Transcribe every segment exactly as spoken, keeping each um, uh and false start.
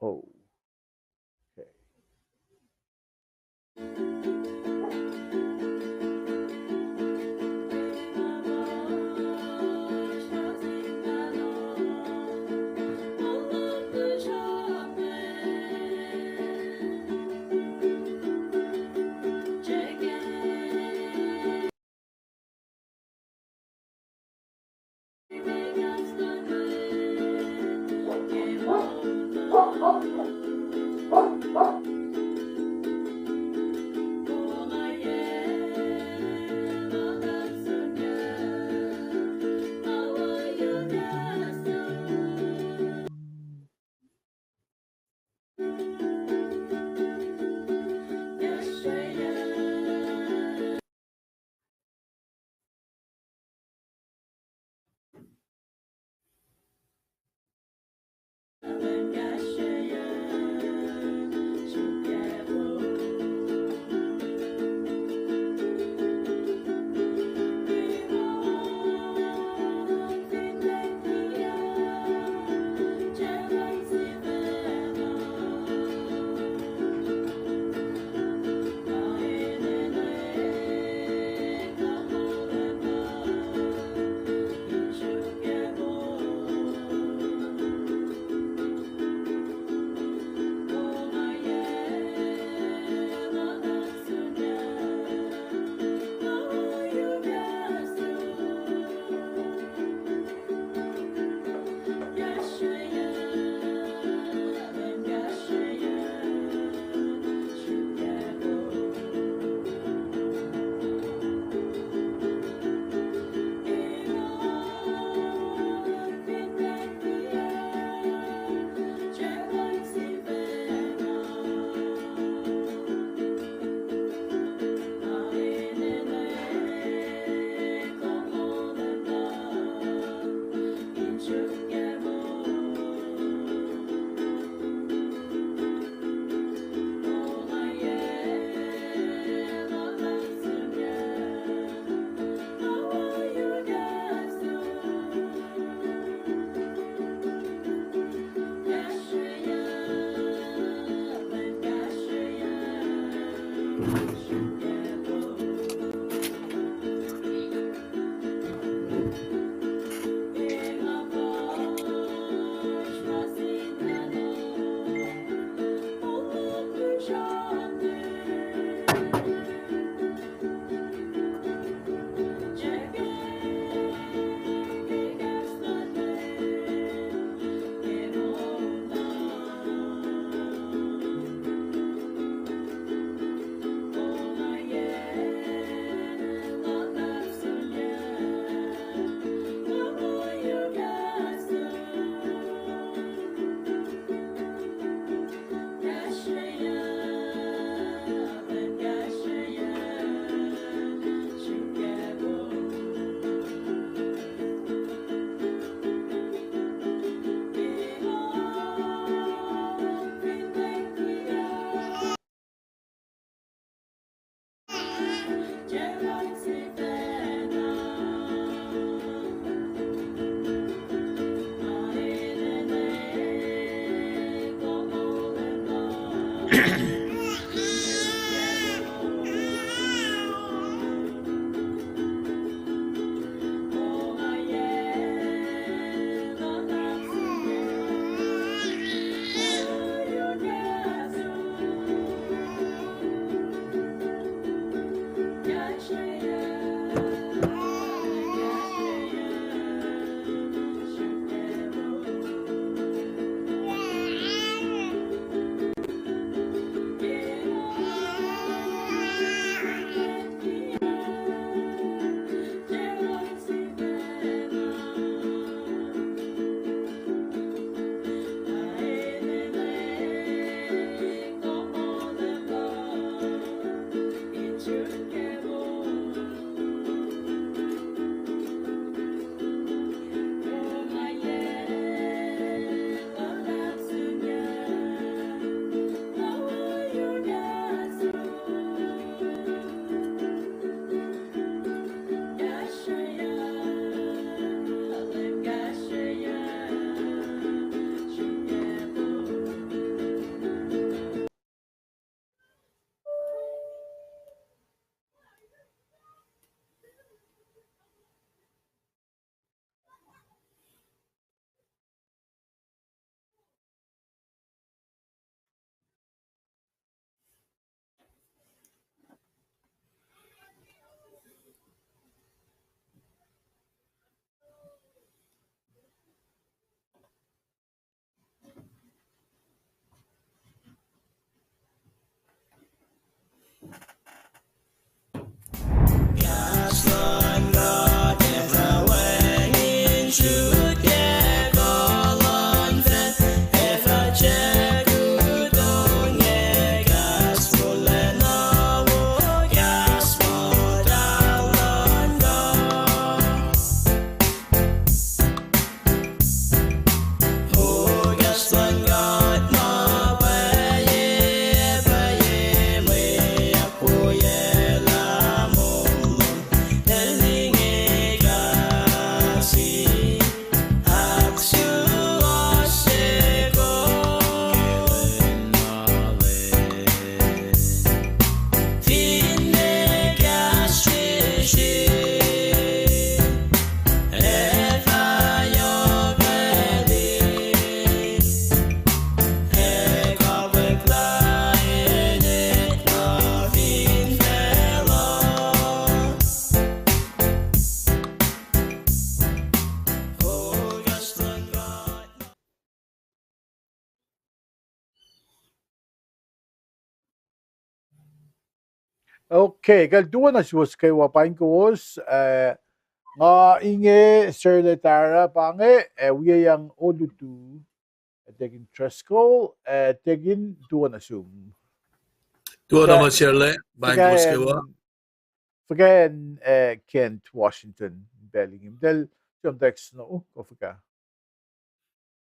Oh. Okay. Okay, kal tuo na suwos kwewa, paing kowos, eh, nga inge Serle Tara pa inge, eh, wiyac yang olutu, eh, Deacon Driscoll, eh, Deacon, tuo na sum. Tuo na ma Serle, paing kowos kwewa. Fuhkah, eh, Kent, Washington, pacl inge. Tel, som text no, uh, ko fuhkah.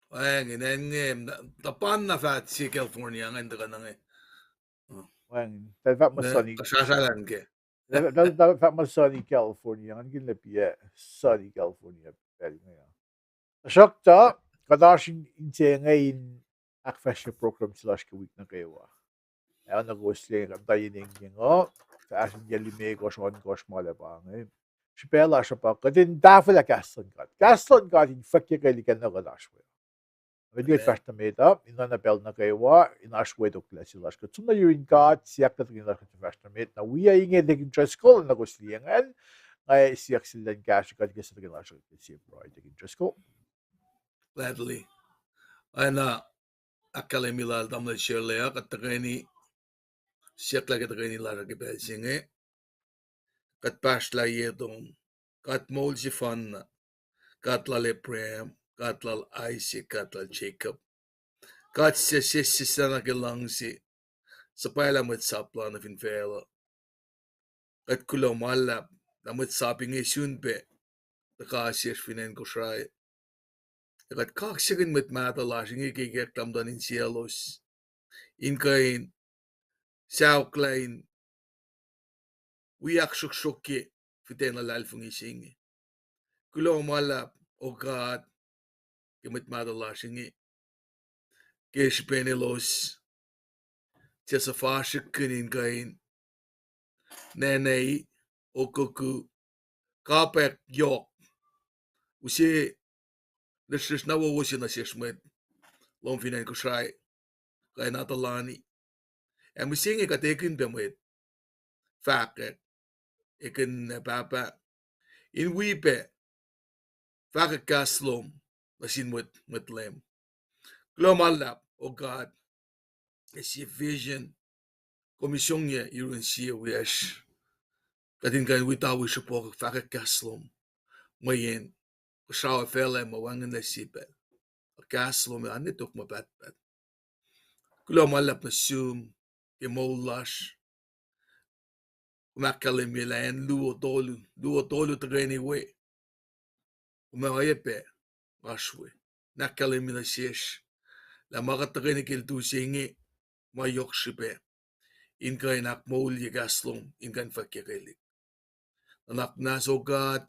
Wacngihn, acn inge, na, tapan na fat sie California, ngan tuhkuh na inge. Wacngihn, tahl fahk muh sunny. Kasrasralan ke. Tahl, tahl, tahl fahk muh sunny California, ngan kihn lah piac sunny California pacl inge. Tuhsruhktuh, kuht oasr in, inse inge in ahkfahsrye program se lasr ke wik nuh kwewa. Ac na kowos liye kuht muhta yen engyeng uh, fahsr in yac limekohsr, ohnkohsr ma lah pa inge. Srihpac lasr uh pa kuht in tahfwelah kahs luhn God. Kahs luhn God in fwackyuckelihk ke na kuht oasr we. Met kuht fahsr nuh met uh, in oacna pacl nuh kwewa, in oasr wetoklac se lasr. Kuht som nuh yurin God, siyuck nuh tuhkweni lasr kuht fahsr nuh met. Na wi inge Deacon Driscoll, na kowos liye ingacn, nga siyuck sel in kahsruh kuht ke se tuhkweni lasr kuht ke sie pruhe, Deacon Driscoll. Gladly. Oacna ahkkahlwemye lal tamuhlwel Serle uh, kuht tuhkweni siyuck lah ke tuhkweni lasr uh ke pacl se inge. Kuht pahsrlah ye tom. God moul sefanna. God lal Abraham, God lal Isaac, God lal Jacob. God se sesseslah nuh ke luhngse, suhpwaclah mwet sap lal nuh fin facluh. Kuht kuloh ma luhlahp lah mwet sap inge sun pac tuhkuh sesr fin acn Kosrae. Ac kuht kaksakihn mwet mahtuh lasr inge ke ikack luhmtuhn insiyaclos in kuh in saohklah in wi ahksruhksruhkye fihtac luhlahlfongi se inge. Kuloh ma luhlahp, O God, ke mwet mahtuh lasr inge, ke srihpen elos tiac suhfasrihkkihn in kuh in nwanwai, okuku, kapwack yohk, use lihsrlihsr na wowo se nuh sesr mwet lom fin acn Kosrae, kuh in atuhlani. Ac mihsenge kuht ekihn pac mwet fahkwack, ekihn na pahpah, in wi pac fahkwack kahs lom nuh sin mwet, mwet Leum. Kuloh ma luhlahp, O God, ke sie vision kom isongyac yurin sie wiyacsr, kuht in kuh in wi tawi sruhpuhk fahkwack kahs lom, mweyen kosrae facluh ma wacngihnlac sie pacl. Kahs lom ac oan ne tok ma pahtpaht. Kuloh ma luhlahp nuh sum ke moul lasr. Kom ahkkahlwemye lah acn luo tolu, luo tolu tuhkweni we, kom ac oacyacpac oasr we. Na ahkkahlwemye nuh sesr lah ma kuht tuhkweni ke lutu se inge, ma yohk srihpac in kuh in ahkmoulye kahs lom in kuh in fwackyuckelihk. Nuhnak muhnahs, O God,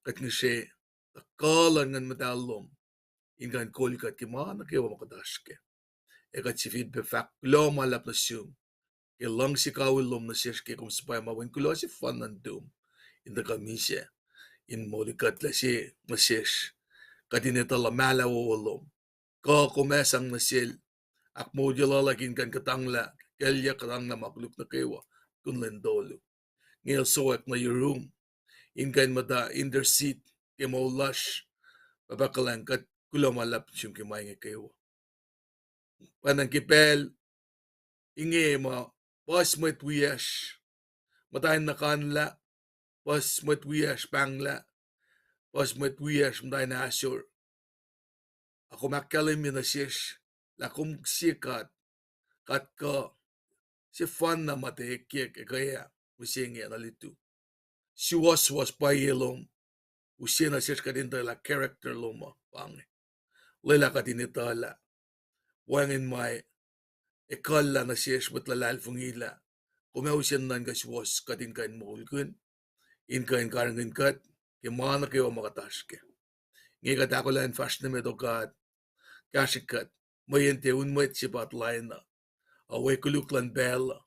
kuht ngihsre lah kuh luhn Nguhn Muhtahl lom in kuh in kol kuht ke ma nuh kwewa ma kuht oasr kac. Ac kuht sifilpac fahk kuloh ma luhlahp nuh sum ke luhngse kawihl lom nuh sesr ke kom suhpwacma wen kuloh sefanna nuhtum in tuhkuh misac in moli kuht lah se nuh sesr, kuht in etuh lah mahla wowo lom. Kuh kom ac sang nuh sel, ahkmoulye luhlahp in kuh in kuhtanglah, kuclyuck kuhtanglah ma koluk nuh kwewa, kun lwen tolu. Inge el sowack nuh yurum in kuh in muhta intercede ke moul lasr. Pahpah kuhlwacng, kuht kuloh ma luhlahp sum ke ma inge kwewa. Pwacnwacng ke pacl inge ma puhs mwet wiyacsr muhta in nuhkanlah, puhs mwet wiyacsr pahnglah, puhs mwet wiyacsr muhta in ahsor. Ac kom ahkkahlwemye nuh sesr lah kom sie God, God kuh sefanna ma tiac ekyek ekuh, mihsenge na lutu. Suwohswohs pwacye lom use nuh sesr kuht in etuh lah character lom uh pa inge. Lwelah kuht in etuh lah wacngihn ma ekuhllah nuh sesr mwet luhlahlfongi lah kom ac use nuhnuhnkuh suwohs kuht in kuh in moulkihn, in kuh in karihngihn kuht ke ma nuh kwewa ma kuht oasr kac. Inge kuht ahkolah in fahsr nuh met, O God, kahsrwe kuht, mweyen tiac un mwet se pa tuhlac na, a we koluk luhn pacl uh,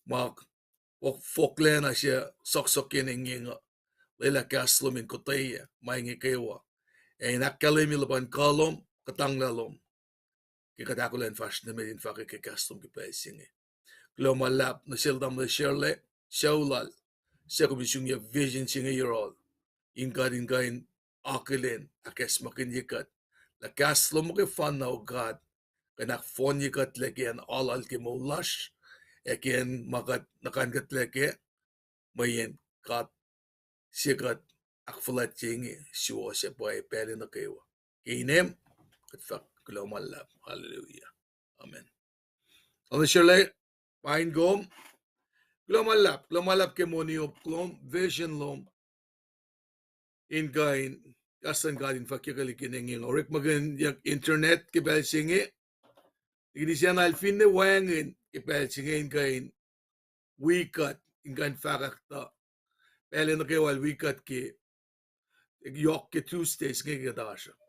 ma fohk-, fohklacna se sohksohk yen engyeng uh. Lwelah kahs lom in kotweyac ma inge kwewa, ac in ahkkahlwemye luhpan kuh lom, kuhtanglah lom, ke kuht ahkolah in fahsr nuh met in fahkwack ke kahs lom ke pacl se inge. Kuloh ma luhlahp nuh sel tamuhlwel Shirley, sucu lal, suc kom isungyac vision se inge yohrohl, in God in kuh in akihlen, ahkacsmakihnye kuht lah kahs lom muhkwefanna, O God, kuh in ahkfohnye kuht lac ke acn ahlal ke moul lasr, Ac ke acn ma kuht nuhkuhnkuhtlac kac, mweyen God se kuht ahkfuhlwactye inge, suwohs ac pwacye pacl nuh kwewa. Ke inem, kuht fahk kuloh ma luhlahp. Hallelujah. Amen. Tamuhlwel Shirley, pain kom. Kuloh ma luhlahp, kuloh ma luhlahp ke moniyom lom, vision lom. In kuh in, kahs luhn God in fahkyucklac ke engyeng. Orekmakihnyuck internet ke pacl se inge. Liki sacna el finne wacngihn ke pacl se inge in kuh in wi kuht, in kuh in fahkwack tuh pacl nuh kwewa el wi kuht ke, yohk ke Tuesdays inge ke kuht oasr uh.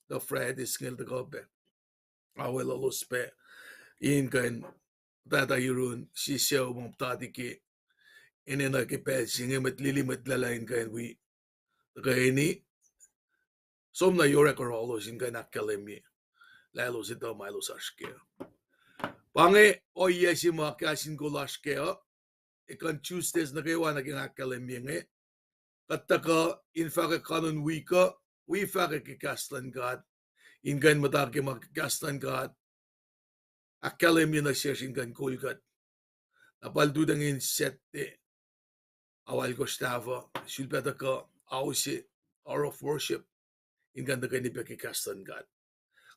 Tuh Fridays inge el tuhkuh pac. Awelos pac in kuh in muhtwacta yurin sie sucu ma muhtwacta ke enenuh ke pacl se inge, mwet lili mwet luhlah in kuh in wi tuhkweni. Som na yohrohl kuh lalos in kuh in ahkkahlwemye lah elos etuh ma elos oasr kac. Pa inge ohiyac se ma kahs in kol lasr kac uh, ekuh in Tuesdays nuh kwewa nuh ke nga ahkkahlwemye inge. Kuht tuhkuh in fahkwack kanon wik uh, wi fahkwack ke kahs luhn God, in kuh in muhta ke ma kahs luhn God ahkkahlwemye nuh sesr in kuh in kol kuht. Na pa lututacng in Saturday, aoalkosr tahfuh, sulpac tuhkuh, ao se, hour of worship, in kuh in tuhkweni pac ke kahs luhn God.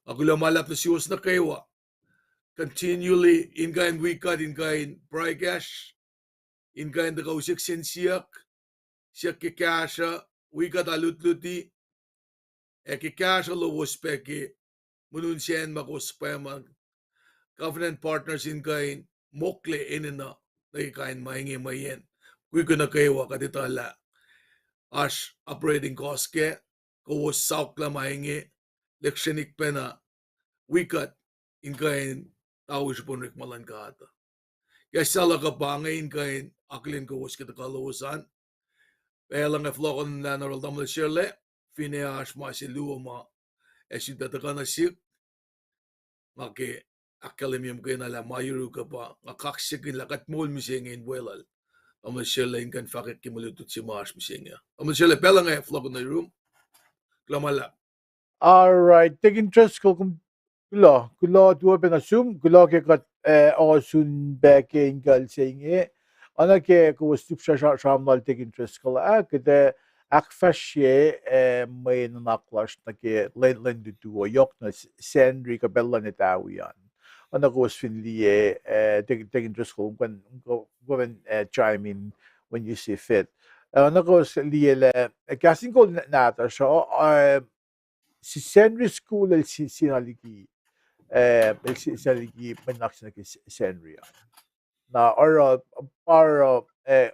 Nga kuloh ma luhlahp nuh suwos nuh kwewa continually in kuh in wi kuht, in kuh in pruhe kacsr, in kuh in tuhkuh usik sin siyuck, siyuck ke kahsruh, wi kuht alutluti, ac ke kahsruh lowos pac ke mweun sacn ma kowos pwacma covenant partners in kuh in mokle enenuh nuh ke kain ma inge mweyen kukun nuh kwewa kuht etuh lah oasr operating cost kac, kowos sauklah ma inge, lihksreni pacna wi kuht in kuh in tau srihpen orekma luhn God. Ke sahp luhk uh pa inge in kuh in akihlen kowos ke tuhkuh lowos an. Pacl uh nga fohlohkohnlah nuh yohrohl Tamuhlwel Shirley, finne oasr ma se luo ma ac sulpac tuhkuh nuh sihk, nga ke ahkkahlwemye muhkwena lah ma yuruk uh pa nga kaksakihn lah kuht moul mihsenge in weluhl Tamuhlwel Shirley in kuh in fahkwack ke mwe lutlut se ma oasr mihsenge. Tamuhlwel Shirley, pacl uh nga fohlohkohnlah yurum. Kuloh ma luhlahp. All right, Deacon Driscoll, kom, kuloh, kuloh tuh pacna sum, kuloh ke kuht, eh, ohsun pac ke inkucl se inge. Oacna ke kowos lihpsre sra-, sramsram lal Deacon Driscoll ah, kuht, eh, ahkfahsrye, eh, mwe nuhnak lasr nuh ke lwen, lwen lutu uh, yohk na S-, Sacnri kuh pacl luhn etawi an. Oacna kowos fin liye, eh, Deacon, Deacon Driscoll, kom, kom, kom, eh, chime in when you see fit. Eh, oacna kowos liye lah, eh, kahs in kol na-, nahtuhsr uh, eh, Sacnri School el si-, sina liki, eh, el si-, sina liki mwe nuhnak se nuh ke S-, Sacnri an. Na oruh, pa oruh, eh,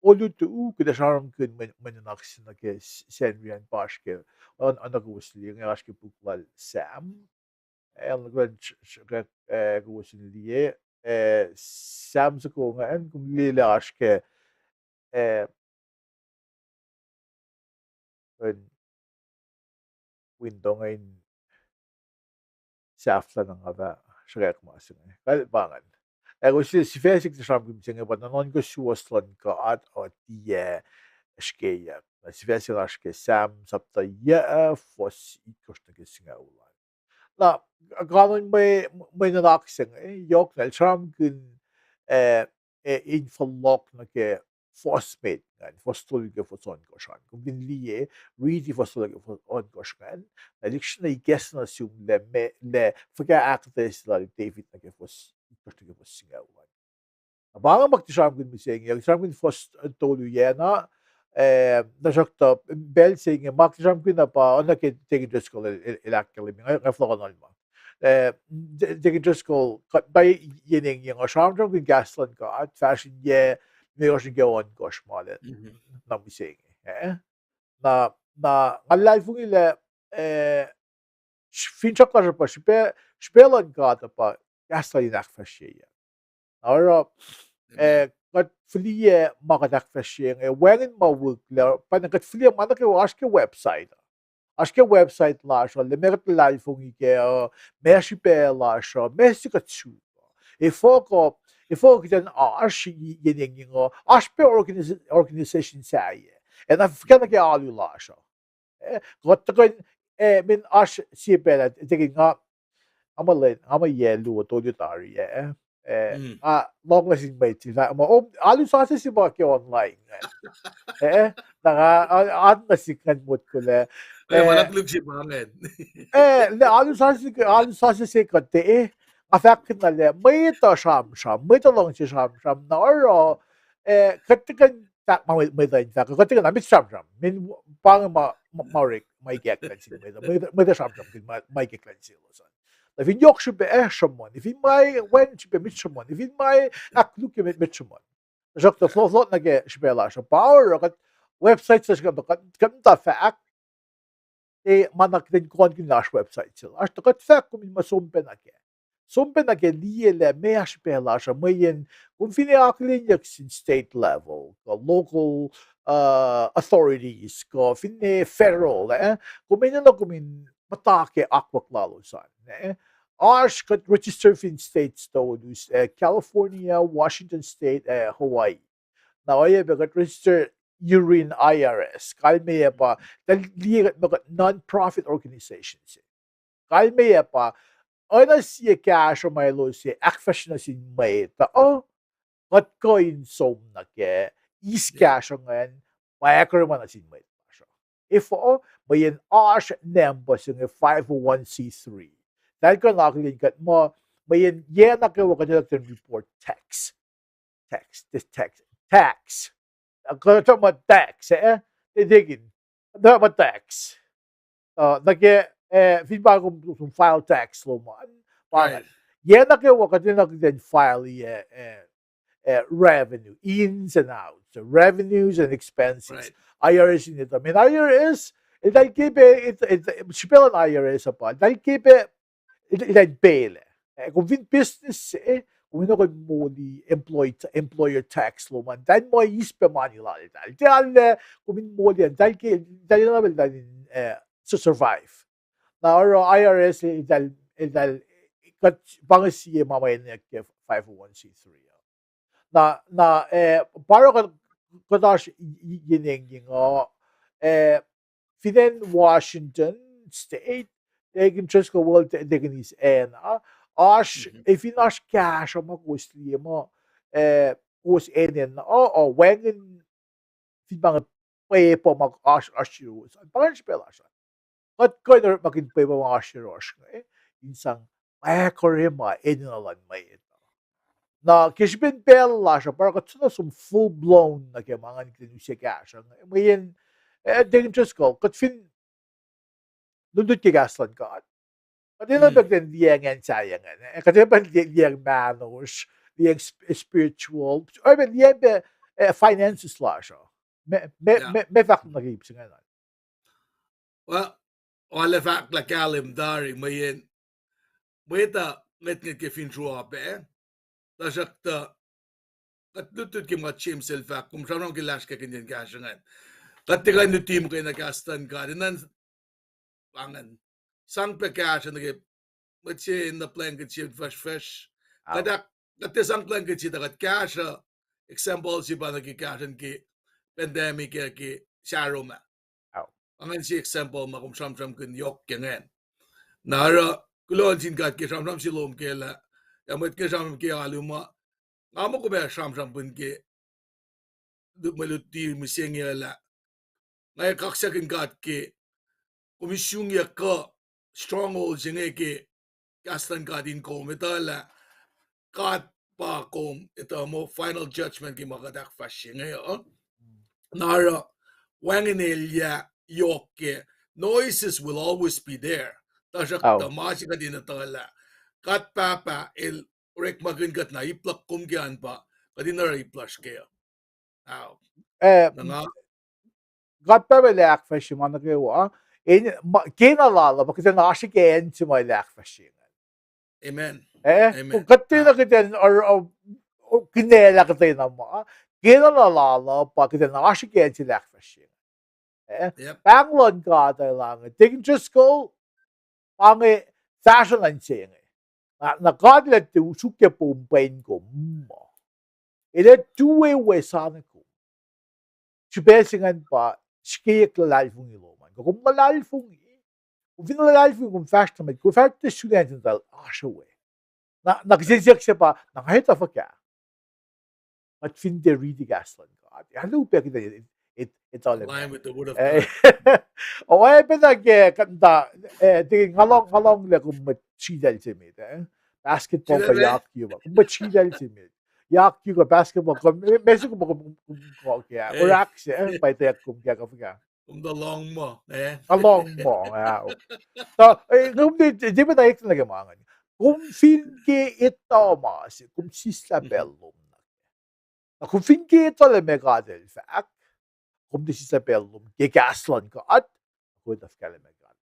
olutu, kuht ac sramsramkihn mwe, mwe nuhnak se nuh ke S-, Sacnri an pa oasr ke, oacna, oacna kowos liye inge oasr ke puk lal Sam. El kuh in s-, s-, ke, eh, kowos in liye, eh, Sam soko ingacn, kom liye lah oasr ke, eh, in window inge in sahflah na nga fah sruhkwack ma se inge. Kal pa ingacn. Ac kowos liye sifac se kuht sramsramkihn se inge pa nuhnuhnkuh suwohs luhn God uh tiac srihkeyuck. Na sifac se inge oasr ke Sam sapta yac, fuhs itkohsr nuh ke singucul an. Na, kanon mwe, mwe nuhnak se inge, yohk na el sramsramkihn, eh, eh, in fohlohk nuh ke fuhs met ingacn, fuhs tolu ke fuhs ohnkohsr an. Kom fin liye, riti fuhs tolu ke fuhs ohnkohsr ingacn, na lihksreni ikacslah nuh sum lah me, lah fuhkah ahkuhtweyac se lal David nuh ke fuhs, itkohsr nuh ke fuhs singucul an. Na pa inge ma kuht sramsramkihn mihsenge, sramsramkihn fuhs tolu yac na, eh, tuhsruhktuh pacl se inge ma kuht sramsramkihn na pa, oacna ke Deacon Driscoll el, el, el ahkkahlwemye, nga, nga fohlohkohnlah ma. Eh, Deacon Driscoll, kuht pa yen engyeng uh sramsramkihn kahs luhn God fahsr in yac limekohsr nuh ke ohnkohsr ma lwen na mihsenge, eh? Na, na nga luhlahlfongi lah, eh, finsrak lasr uh pa srihpac, srihpac luhn God uh pa kahs lal in ahkfahsryeyuck. Na oruh, eh, kuht fihliyac ma kuht ahkfahsrye inge, wacngihn ma wihklac, pa na kuht fihliyac ma nuh kwewa oasr ke website uh. Oasr ke website lasr uh, lah meac kuht luhlahlfongi kac uh, meac srihpac lasr uh, meac se kuht suk uh. Efuh kuh, efuh kuh kuht in oasr yen engyeng uh, oasr pac organis-, organization sahyac. Ac na fuhkah nuh ke alu lasr uh. Eh, kuht tuhkuh in, eh, mweyen oasr sie pacl ah, tikin nga, nga muh lwen, nga muh yac luo tolu tari ah. Eh, nga lohng nuh sin mwet se, fahk muh, oh, alu sasuc se pa ke online ingacn. Eh, na nga, a-, an nuh sik ingacn motko lah. Eh, ma luhk se pa ingacn. Eh, lah alu sasuc, alu sasuc se kuht, eh, nga fahk na lah mwet uh sramsram, mwet uh luhngse sramsram, na oruh, eh, kuht tiac kuh in fahk ma mwet, mwet uh in fahk, kuht tiac kuh in, na mwet sramsram, mweyen pa inge ma, ma, ma orek, ma ikacklah sin mwet uh, mwet, mwet uh sramsram, kuh ma, ma ikacklah selos an. Na fin yohk srihpac, eh, sruhmuhn, fin ma wen srihpac, met sruhmuhn, fin ma ahkkolukye, met, met sruhmuhn. Tuhsruhktuh fohlohk, fohlohk nuh ke srihpac lasr uh, pa oruh kuht website se kuht, kuht, kuht muhta fahk, eh, ma na kuht in kohnkihn oasr website se lasr, tuh kuht fahk kom in ma som pacna kac. Som pacna kac liye lah meac srihpac lasr uh, mweyen kom fin akihlenyuck sin state level, kuh local, uh, authorities, kuh finne federal, eh, kom enenuh kom in muhta ke akwuck lalos an, eh. Oasr kuht register fin states tolu, eh, California, Washington State, eh, Hawaii. Na oacyacpac kuht register yurin I R S, kalmeyac pa, eltahl liye kuht muh kuht non-profit organization se. Kalmeyac pa, oacna sie kahsruh ma elos ac ahkfahsrye nuh sin mwet uh, kuht kuh in som nuh kac, eis kahsruh ingacn, ma ahkkahlwemye nuh sin mwet lasr uh. Efuh, mweyen oasr nampuh se inge five oh one c three. Eltahl kuh in akihlen kuht muh, mweyen yac nuh kwewa kuht enenuh in report tax. Tax, tax, tax. Kuht muh tax, eh? Tekin, kuht muh tax. Uh, nuh ke, eh, fin pa kom, kom file tax lom an, pa ingacn. Yac nuh kwewa kuht enenuh in file, eh, eh, eh, revenue, ins and outs, revenues and expenses. I R S in etuh, mweyen I R S, eltahl ke pac, srihpac luhn I R S uh pa, eltahl ke pac, eltahl paylac. Eh, kom fin business se, kom in kuh in moli employee, employer tax lom an, eltahl muh eis pac mani lal eltahl. Tiac arlac, kom in moli an, eltahl ke, eltahl enenuh eltahl in, eh, survive. Na oruh I R S eltahl, eltahl, kuht pa inge sie ma ma enenweyuck ke five oh one c three uh. Na, na, eh, pa oruh kuht, kuht oasr yen engyeng uh, eh, fin acn Washington State, Deacon Driscoll, well, Deacon East acn uh, oasr, eh, fin oasr kahsruh ma kowos liye muh, eh, kowos enenuh, uh, wacngihn fin pa inge pwepuh ma oasr, oasr yuruwos an, pa inge srihpac lasr an. Kuht kuh in orekmakihn pwepuh ma oasr yohrohsr inge, in sang ahkkahlwemye enenuh luhn mwet uh. Na ke srihpen pacl lasr uh, pa oruh kuht soenna som full blown nuh ke ma ingacn kuht in use kahsruh inge. Mweyen, eh, Deacon Driscoll, kuht fin lutlut ke kahs luhn God, kuht enenuh pac kuht in liyacacng acn sahyac ingacn, eh, kuht enenuh pac liyacacng mahnosr, liyacacng sp-, spiritual, oacyacpac liyacacng pac, eh, finances lasr uh. Meac, meac, meac, meac fahk nuh ke ip se ingacn? Well, arlac fahk lah kahlwem tari, mweyen mwet uh ngwetngwet ke finsrak pac, tuhsruhktuh kuht lutlut ke ma James el fahk, kom sramsram ke lasr kekindin kahsruh ingacn. Kuht tiac kuh in luti muhkwena kahs luhn God, enenuh pa ingacn. Sang pac kahsruh nuh ke mwet se in the blanket se fuhsrfuhsr. Kuht, kuht tiac sang blanket se tuh kuht kahsruh, example se pa nuh ke kahsruh ke pandemic ah ke Sahroma. Pa ingacn se example ma kom sramsramkihn yohk ke ingacn. Na oruh kuloh nuh sin God ke sramsram se lom ke lah, ac mwet ke sramsram ke alu ma, nga muh kom ac sramsramkihn ke mwe luti mihsenge lah, nga kaksakihn God ke kom in sungyuck kuh stronghold se inge ke kahs luhn God in kom etuh lah God pa kom etuh muh final judgment ke ma kuht ahkfahsrye inge uh. Na oruh wacngihn elyah yohk ke noises will always be there. Tuhsruhktuh ma se kuht in etuh lah God Pahpah el orekmakihn kuht na ip luhk kom ke an pa kuht in oruh ip lasr kac. God Pahpah el ahkfahsrye ma nuh kwewa, kena lal uh pa kuht in oasr ke acn se ma el ahkfahsrye ingacn. Kuht tiacna kuht in, kuhtwena kuhtwena ma, kena lal uh pa kuht in oasr ke acn se el ahkfahsrye ingacn. Pahng luhn God uh elange, Deacon Driscoll, pa inge fahsruh nuh se inge. Na God el ac tiac suk ke pom pwen kom uh. El ac tuwe we sa nuh kom. Srihpac se ingacn pa srihkeyuck luhlahlfongi lom an. Kuh kom luhlahlfongi, kom fin luhlahlfongi kom fahsr nuh met, kom fahsr tuh sulaclah in tuh oasr we. Na, na kihsen siyuck se pa, na nga etuh fuhkah? Kuht fin tiac riti kahs luhn God, ac luhpac kuht in, in, in etuh lah, oacyacpac na ke kuht muhta, eh, tikin nga lohng, nga lohnglah kom mwet sritacl se met, eh? Basketball kuh yakyu pa, kom mwet sritacl se met. Yakyu kuh basketball kuh, ma se kom, kom, kom, kom, ke, orak se, eh, pa etuh kom ke, kom ke. Kom tuh lohng muh, eh? Nga lohng muh, ah. Tuh, eh, kom tiac, tiac pacna eklac nuh ke ma ingacn. Kom fin ke etuh ma se, kom sislah pacl lom nuh ke. Na kom fin ke etuh lah meac God El fahk, kom tiac sislah pacl lom ke kahs luhn God, kom etuh fuhkah lah meac God.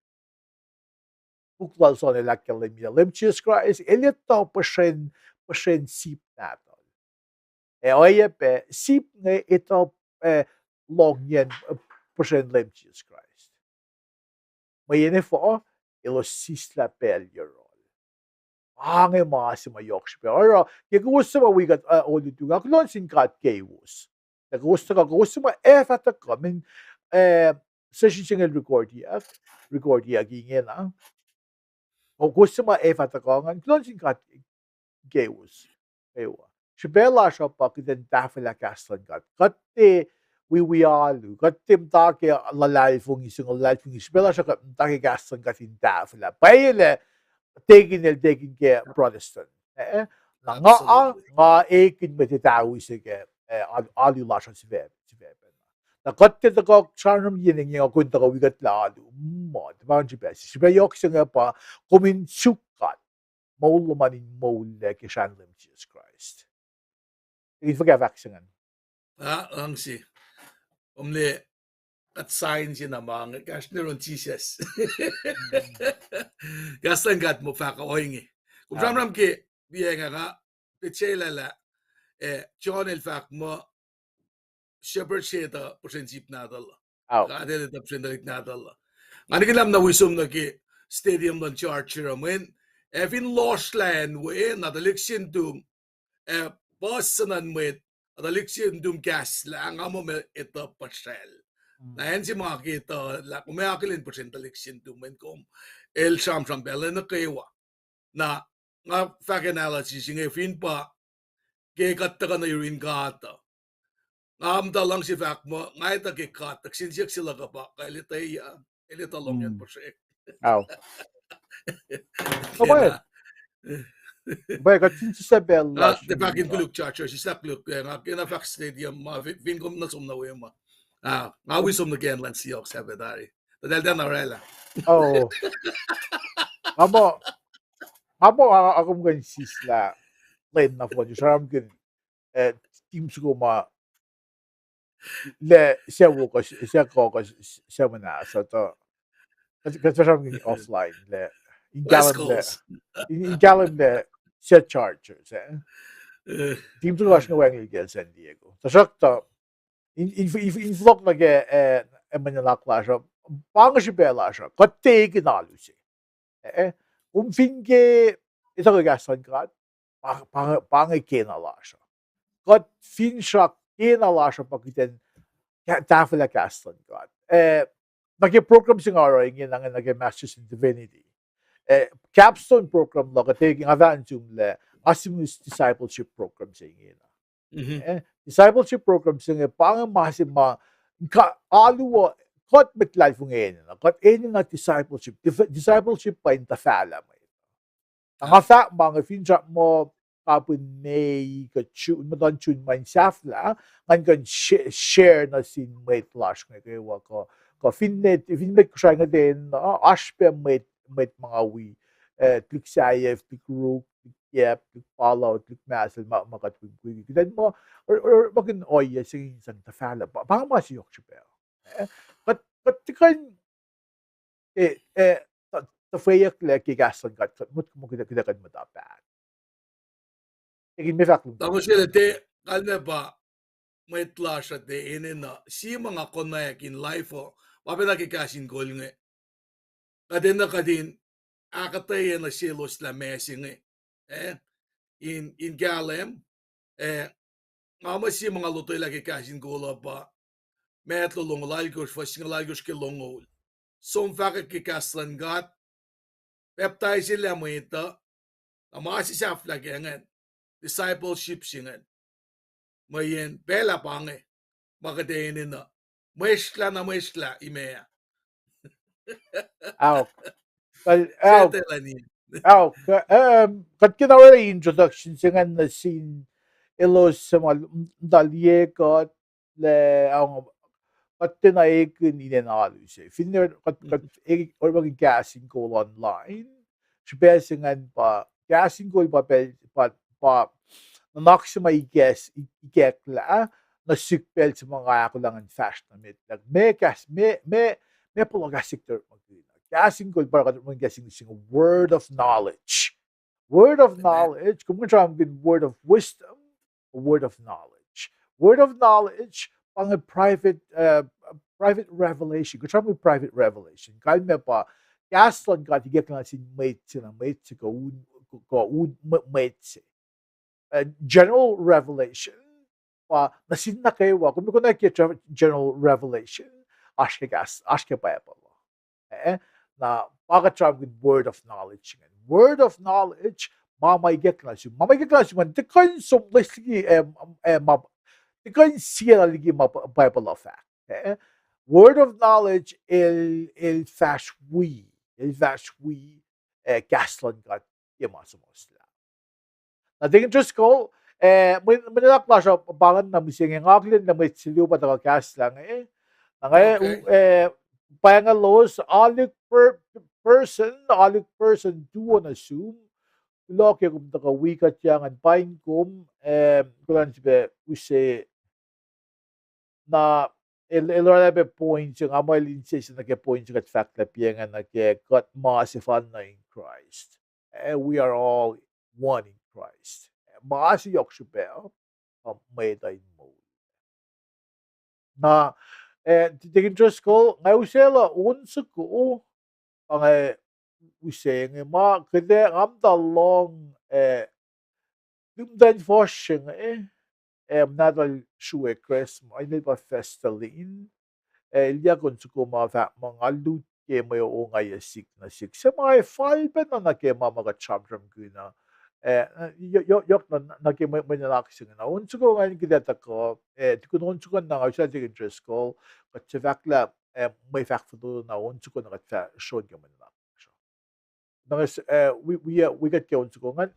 Puk lal John el ahkkahlwemye lah Leum Jisus Kraist El etuh puhsren, puhsren sip nahtuhl. Ac oacyacpac sip inge etuh, eh, lohngyacn, eh, puhsren Leum Jisus Kraist. Mweyen efuh? Elos sislah pacl yohrohl. Pa inge ma se ma yohk srihpac. Oruh ke kowos suc ma wi kuht, uh, olutu, nga kuloh nuh sin God keiwos. Ac kowos tuhkuh, kowos suc ma ac fah tuhkuh, min, uh, session se inge el recordiyuck, recordiyuck ingena. O kowos suc ma ac fah tuhkuh ingacn, kuloh nuh sin God keiwos. Keiwos. Srihpac lasr uh pa kuht in tahfwelah kahs luhn God. Kuht tiac wi, wi alu. Kuht tiac muhta ke luhlahlfongi, singucul luhlahlfongi. Srihpac lasr uh kuht muhta ke kahs luhn God in tahfwelah. Pwacye lah tekin el tekin ke Protestant. Eh, na nga, nga ekihn mwet etawi se ke, eh, alu lasr uh sifac, sifac pacna. Na kuht tiac tuhkuh sramsram yen engyeng uh kuh in tuhkuh wi kuht lah alu. Ma, tiac pa srihpac. Srihpac yohk se inge pa kom in suk God. Moul lom an in moullac ke srahn Leum Jisus Kraist. Ekin fuhkah fahk se ingacn? Ah, luhngse. Kom liye, kuht sign se na ma inge, kahsruh nuh yurin Jisus. Kahs luhn God muh fahk ohinge. Kom sramsram ke, liye nga, nga, petsac lala, eh, John el fahk muh, shepherd se etuh puhsren sip nahtuhl uh. God El etuh puhsren tuhlihk nahtuhl uh. Nga nihkihn lah na wi som nuh ke stadium luhn Charger uh mweyen, ac fin lohsrlah acn we, na tuhlihk se nuhtum, ac puhs suc nuhn mwet, na tuhlihk se nuhtum kahslah, nga muh ma etuh puhsracl. Na acn se ma ke etuh lah kom ac akihlen puhsren tuhlihk se nuhtum mweyen kom el sramsram pacl nuh kwewa. Na nga fahk analysis inge fin pa ke kuht tuhkuh nuh yurin God uh. Nga muhta luhngse fahk muh nga etuh ke God, tuh kihsen siyuck se luhk uh pa, kuh el etuh, el etuh lohngyacn puhsrek. Pwacye, kuht fin sislah pacl lasr. Tiac fahk in koluk Charger, sislah koluk, eh, nga kena fahk stadium ma, fin, fin kom nuh som nuh we ma. Ah, nga wi som nuh ke acn luhn Seahawks sahp tari. Tuh eltahl tiacna oraclah. Nga muh, nga muh, a, a kom kuh in sislah lwen nohfohn, sramsramkihn, eh, team soko ma, lah sucu kuh, sucu kuh, sucu muhnahs uh tuh, kuht, kuht sramsramkihn offline lah, in kahlwem lah, in, in kahlwem lah sucu Chargers, eh. Team soko lasr inge wacngihn ke San Diego. Tuhsruhktuh, in, in, in, in fohlohk nuh ke, eh, mwe nuhnak lasr uh, pa inge srihpac lasr uh, kuht tiac ekihn alu se. Eh, kom fin ke etuh ke kahs luhn God, pa, pa, pa inge kena lasr uh. Kuht finsrak kena lasr uh pa kuht in tahfwelah kahs luhn God. Eh, nuh ke program se nga oruh ingena, nuh ke Masters in Divinity, eh, capstone program luhk uh, tiac ke nga fahk nuh sum lah, nga sihmihs discipleship program se ingena. Eh, discipleship program se inge pa inge ma se ma, alu uh, kuht mwet luhlahlfongi enenuh, kuht enenuh discipleship, discipleship pa in tuhfahlah mwet. Na nga fahk ma inge finsrak muh kapihn May kuh June, muhtuhn June ma in sahflah, ngan kuh in share nuh sin mwet lasr inge kwewa kuh, kuh fin, fin mwet Kosrae inge tiacna, oasr pac mwet, mwet ma nga wi, eh, tuhlihk sahyac, tuhlihk ruk, tuhlihk yap, tuhlihk pahluh, tuhlihk mahsel ma, ma kuht wi, wi, kuht in muh, orekmakihn ohiyac se inge in sang tuhfahlah, pa, pa ma se yohk srihpac. Eh, kuht, kuht tiac kuh in, eh, eh, tuhfweyucklac ke kahs luhn God, kuht motko muh kuht ac kuh in muhta paht. Ekin me fahk lom. Tamuhlwel, tiac kalmac pa mwet lasr uh tiac enenuh, sie ma nga konwacack in life uh, ma pacna ke kahs in kol inge. Kuht enenuh kuht in ahkuhtweyac nuh selos lah ma se inge, eh, in, in kahlwem, eh, nga muh sie ma nga lotwelah ke kahs in kol uh pa Matthew longoul alkosr, fuhs singucul alkosr ke longoul. Som fahkwack ke kahs luhn God, pacptaiselah mwet uh, Na ma se sahflah ke ingacn, discipleship se ingacn. Mweyen pacl ah pa inge, ma kuht enenuh. Mwesrlah na mwesrlah, imac. Aok. Kal, aok. Aok. Kuht kena orwaclah introduction se ingacn nuh sin elos suc ma tuh liye kuht lah, kuht tiacna ekihn inen alu se. Finne kuht, kuht orekmakihn Kahs in Kol online, srihpac se ingacn pa Kahs in Kol pa pacl, pa, pa nuhnak se ma ikacklah nuh sihk pacl se ma nga ahkolah ngan fahsr nuh met lah meac kahs, meac, meac, meac puhla kahs se kuht orekmakihn. Kahs in Kol pa kuht orekmakihn kahs in English, word of knowledge. Word of knowledge, kom kuh in sramsramkihn word of wisdom, word of knowledge. Word of knowledge pa inge private, uh, private revelation. Kuht sramsramkihn private revelation, kalmac pa kahs luhn God ikacklah nuh sin mwet se na mwet se kuh un, kuh un mwet se. General revelation pa nuh sin nuh kwewa. Kom konwacack ke general revelation, oasr ke kahs, oasr ke Bible uh. Na pa kuht sramsramkihn word of knowledge ingacn. Word of knowledge, ma ma ikacklah nuh sum, ma ma ikacklah nuh sum an, tiac kuh in som loes liki, eh, ma, tiac kuh in sie liki ma Bible uh fahk. Word of knowledge el, el fahsr wi, el fahsr wi, eh, kahs luhn God ke ma suhmuhslah. Na Deacon Driscoll, eh, mwe nuhnak lasr uh pa ingacn na mihsenge, nga akihlen lah mwet se luo pa tuhkuh kahslah inge. Na nga, eh, pahngon elos, Alik Person, Alik Person tuo nuh sum. Kuloh ke kom tuhkuh wi kuht ah, ngan paing kom, eh, kuloh na srihpac use. Na el, el oraclah pac point se, nga muh el insese nuh ke point se kuht fahk lah pa inge nuh ke kuht ma sefanna in Christ. Eh, we are all one in Christ. Eh, ma se yohk srihpac uh, uh, mwet uh in moul. Na, eh, Deacon Driscoll, nga use lah on soko, pa nga use inge ma kuht ac, nga muhta lohng, eh, limtacn fuhsr se inge, eh, muhnahtuhl sruwe Christmas, inel pa Festalin. Eh, el yak on soko ma fahk muh nga lut ke mwe ongaiyac sihk nuh sihk se ma ac fal pacna nuh ke ma ma kuht sramsramkihn uh. Eh, yohk na nuh ke mwe nuhnak se inge. Na on soko ingacn kuht ac tuhkuh, eh, tukun on soko na nga uslah Deacon Driscoll, kuht suc fahk lah, eh, mwe fahk fototo na on soko na kuht fah srohn ke mwe nuhnak. Na nga, eh, wi, wi, wi kuht ke on soko ingacn.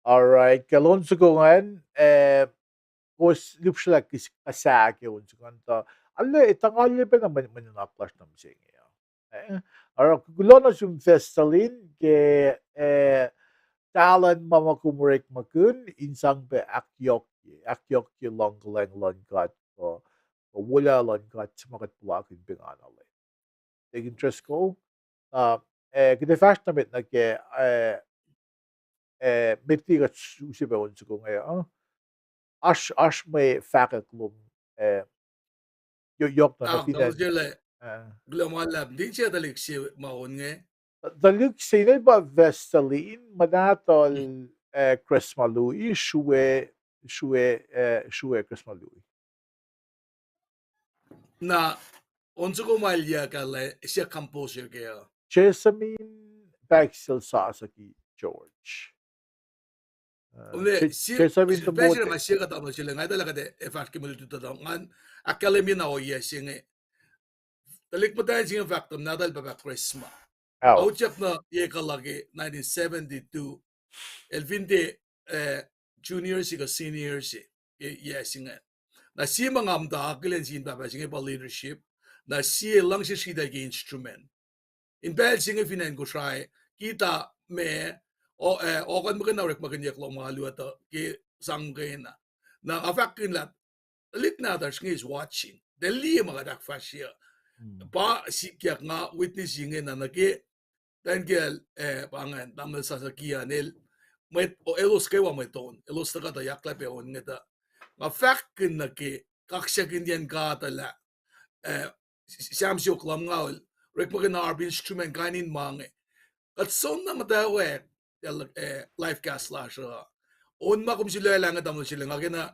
All right. Ke on soko ingacn, eh, kowos lihpsrelah kihs kuh sahk ke on soko ingacn tuh, arlac, etuh nga arlac pacna mwe, mwe nuhnak lasr nuh mihsenge uh. Eh, oruh kuloh nuh sum Vestalin ke, eh, talan ma ma kom orekmakihn in sang pac ahkyohkye, ahkyohkye luhng kuhlwacng luhn God, kuh, kuh wolacna luhn God se ma kuht puhlakihn pengana lwen. Deacon Driscoll, uh, eh, kuht ac fahsr nuh met nuh ke, eh, eh, met liki kuht use pac on soko inge uh. Oasr, oasr mwe fahkwack lom, eh, yo-, yohk na, na fin acn, kuloh ma luhlahp, din se tuhlihk se ma on inge. Tuhlihk se inel pa Vestalin, muh nahtuhl, eh, Chris Malui, srue, srue, eh, srue Chris Malui. Na on soko ma el yac kahlwem, sie composer ke uh? Jessamine Paxil Sasaki George. Jessamine, ma sie kuht tamuhlwel sel, nga etuh lah kuht ac fahsr ke mwe lutlut uh, ngan ahkkahlwemye na ohiyac se inge. Tuhlihk muhtwacn se inge fahk tuh nahtuhl pahpah Chris ma. Utyak na yac kuh luhk ke nineteen seventy-two. El fin tiac, eh, junior se kuh senior se, eh, yac se inge. Na sie ma nga muhta akihlen sin pahpah se inge pa leadership. Na sie luhngse sritacl ke instrument. In pacl se inge fin acn Kosrae, kita ma, o-, eh, organ muhkwena orekmakihnyuck lom alu uh tuh ke sang muhkwena. Na nga fahkkihn lah tuhlihk nahtuhsr inge is watching. Tuh liye ma kuht ahkfahsrye. Pa sikyak nga witness inge na nuh ke, tuh ke, eh, pa ingacn, tamuhlwel Sasaki an el, mwet, o, elos kwewa mwet on, elos tuhkuh tuh yaklah pac on inge tuh. Nga fahkkihn nuh ke kaksakihnyacn God uh lah, eh, Sam siofok lumngaul, orekmakihn harp, instrument, kain in ma inge. Kuht soenna muhtwacwacack, eh, live cast lasr uh. On ma kom sulaclah inge, tamuhlwel Sile, nga kena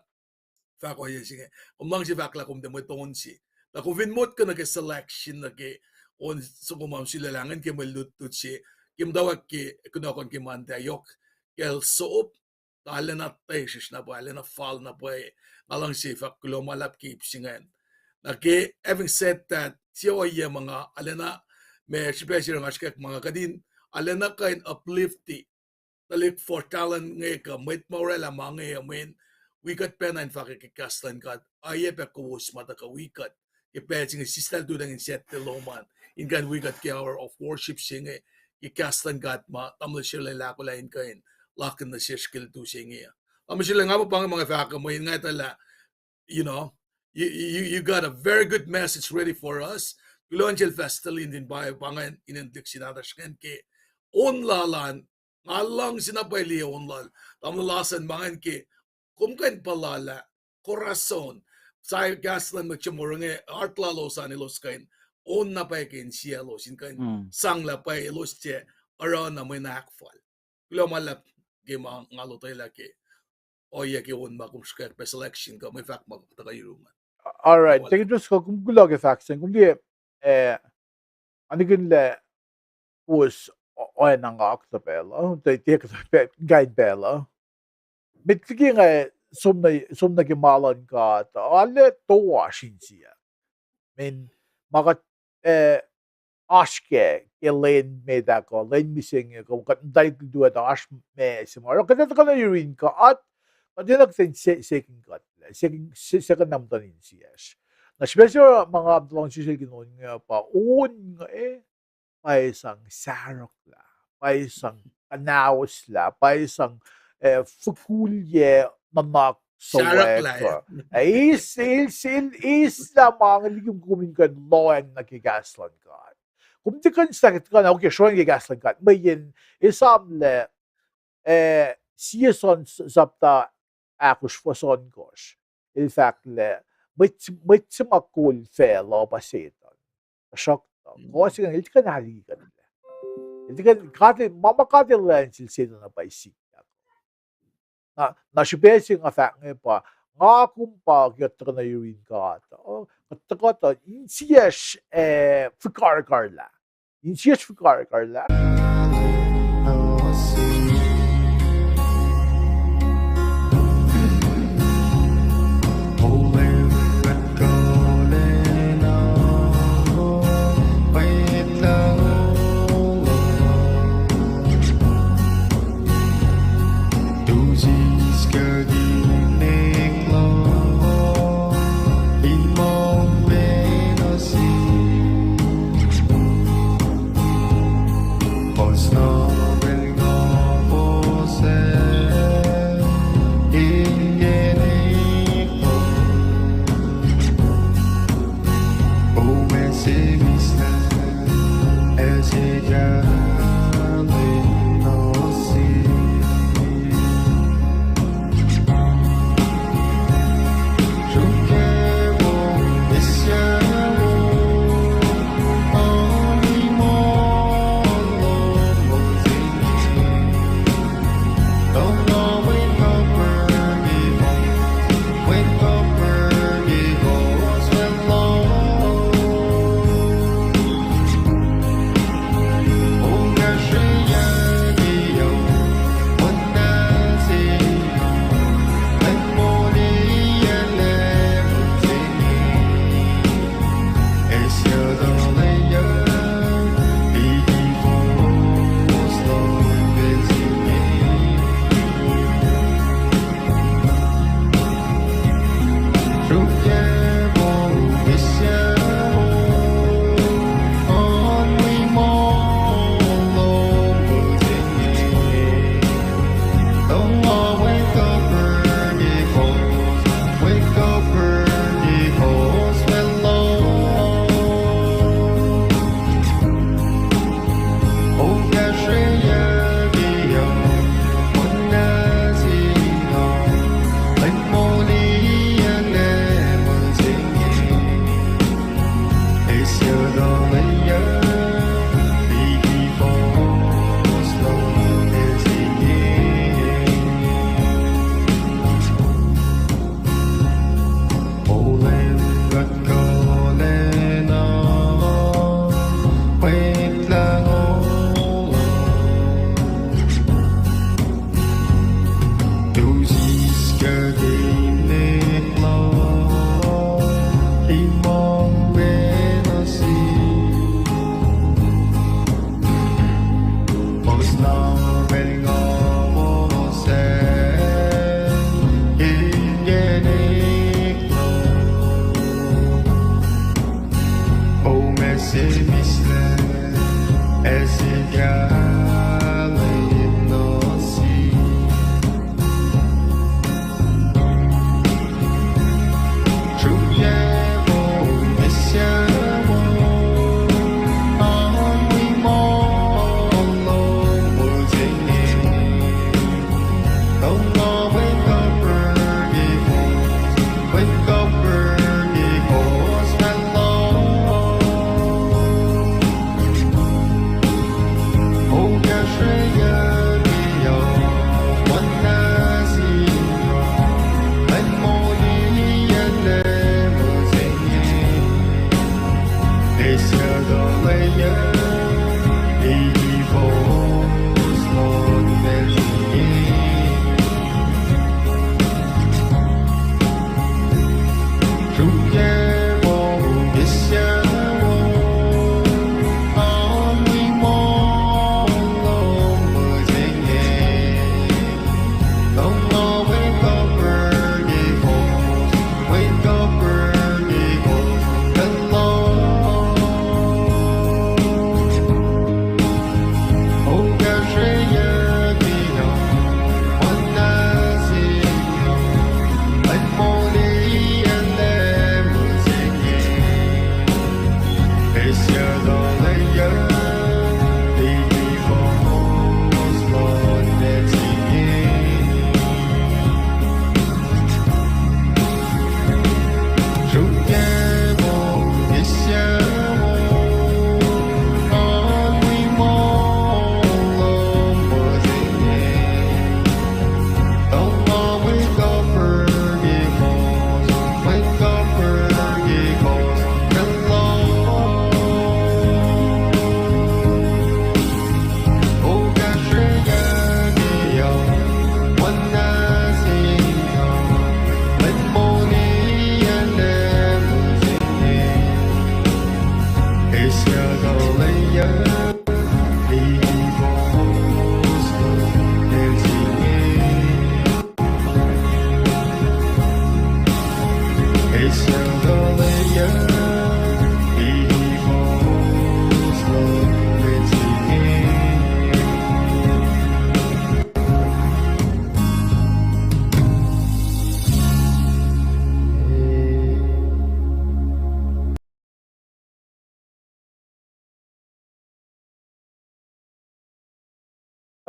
fahk ohiyac se inge. Kom luhngse fahk lah kom tiac mwet on se. Lah kom fin motko nuh ke selection nuh ke on soko ma sulaclah ingacn ke mwe lutlut se, ke muhtwacwacack ke kunohkohn ke Monday yohk, kacl sop, tuh arulacna tesrihsr na pwacye, arulacna fal na pwacye. Nga luhngse fahk kuloh ma luhlahp ke ip se ingacn. Na ke, having said that, sie ohiyac ma nga arulacna, ma srihpac se nga srihkwack ma nga kuht in arulacna kuh in uplift tuhlihk four talent inge kuh mwet ma orwaclah ma inge uh mweyen wi kuht pacna in fahkwack ke kahs luhn God, oacyacpac kowos ma tuhkuh wi kuht ke pacl se inge, sislah lututacng in Saturday lom an, in kuh in wi kuht ke hour of worship se inge, ke kahs luhn God ma tamuhlwel Sile el ahkolah in kuh in lakihn nuh sesr ke lututacng se inge uh. Tamuhlwel Sile, nga muh pa inge ma nga fahk uh mweyen nga etuh lah, you know, you, you, you got a very good message ready for us. Kuloh nuh sel Vestalin in pa, pa ingacn in tuhlihk se nahtuhsr ingacn ke on lal an, nga luhngse na pwacye liye on lal. Tamuhlwel Larson, ma ingacn ke kom kuh in puhla lah Khurasan, sa kahs luhn mwet Chamorro inge, heart lalos an elos kuh in on na pwacye ke insiyaclos in kuh in sang lah pwacye elos tiac oruh na mwe na ahkfal. Kuloh ma luhlahp ke ma nga lotwelah ke ohiyac ke on ma kom srihkwack pac selection kuh mwe fahk ma tuhkuh yurum an. All right, thank you, just kom kuloh ke fahk se kom liye, eh, anikinlac kowos o-, oacna nga kuhtuh pacl uh, tiac, tiac kuhtuh pacl, kain pacl uh. Met liki nga som nuh, som nuh ke ma luhn God uh, arlac toasr insiyuck. Mean, ma kuht, eh, oasr kac ke lwen met ah kuh lwen mihsenge kuh kuht muhtwacta tuh oasr ma se ma oruh kuht tuhkuh nuh yurin God, kuht enenuh kuht in se-, second God, second, se-, second na muhtuhn insiyacsr. Na srihpac se ma nga luhngse sel ke on inge pa on inge, eh, pa sang sarohklah, pa sang kuhnahoslah, pa sang, eh, fukulyac nuhnak suwak uh. Eis, eis, eis, eis lah ma inge liki kom in kuh in lohacng nuh ke kahs luhn God. Kom tiac kuh in sahk tuhkuh na, okay, srohacng ke kahs luhn God. Mweyen, esamlah, eh, sie John s-, sapta ahkosr fuhs ohnkohsr. El fahk lah, mwet, mwet se ma kol facluh pa Setuhn. Tuhsruhktuh, kuh se ingacn, el tiac kuh in ahlikuhtlac. El tiac kuh in, God, ma, ma God El orwaclah sel Setuhn uh pa sikyak. Na, na srihpac se nga fahk inge pa, nga kom pa ke kuht tuhkuh nuh yurin God uh, kuht tuhkuh tuh insiyacsr, eh, fikarkarlah. Insiyacsr fikarkarlah.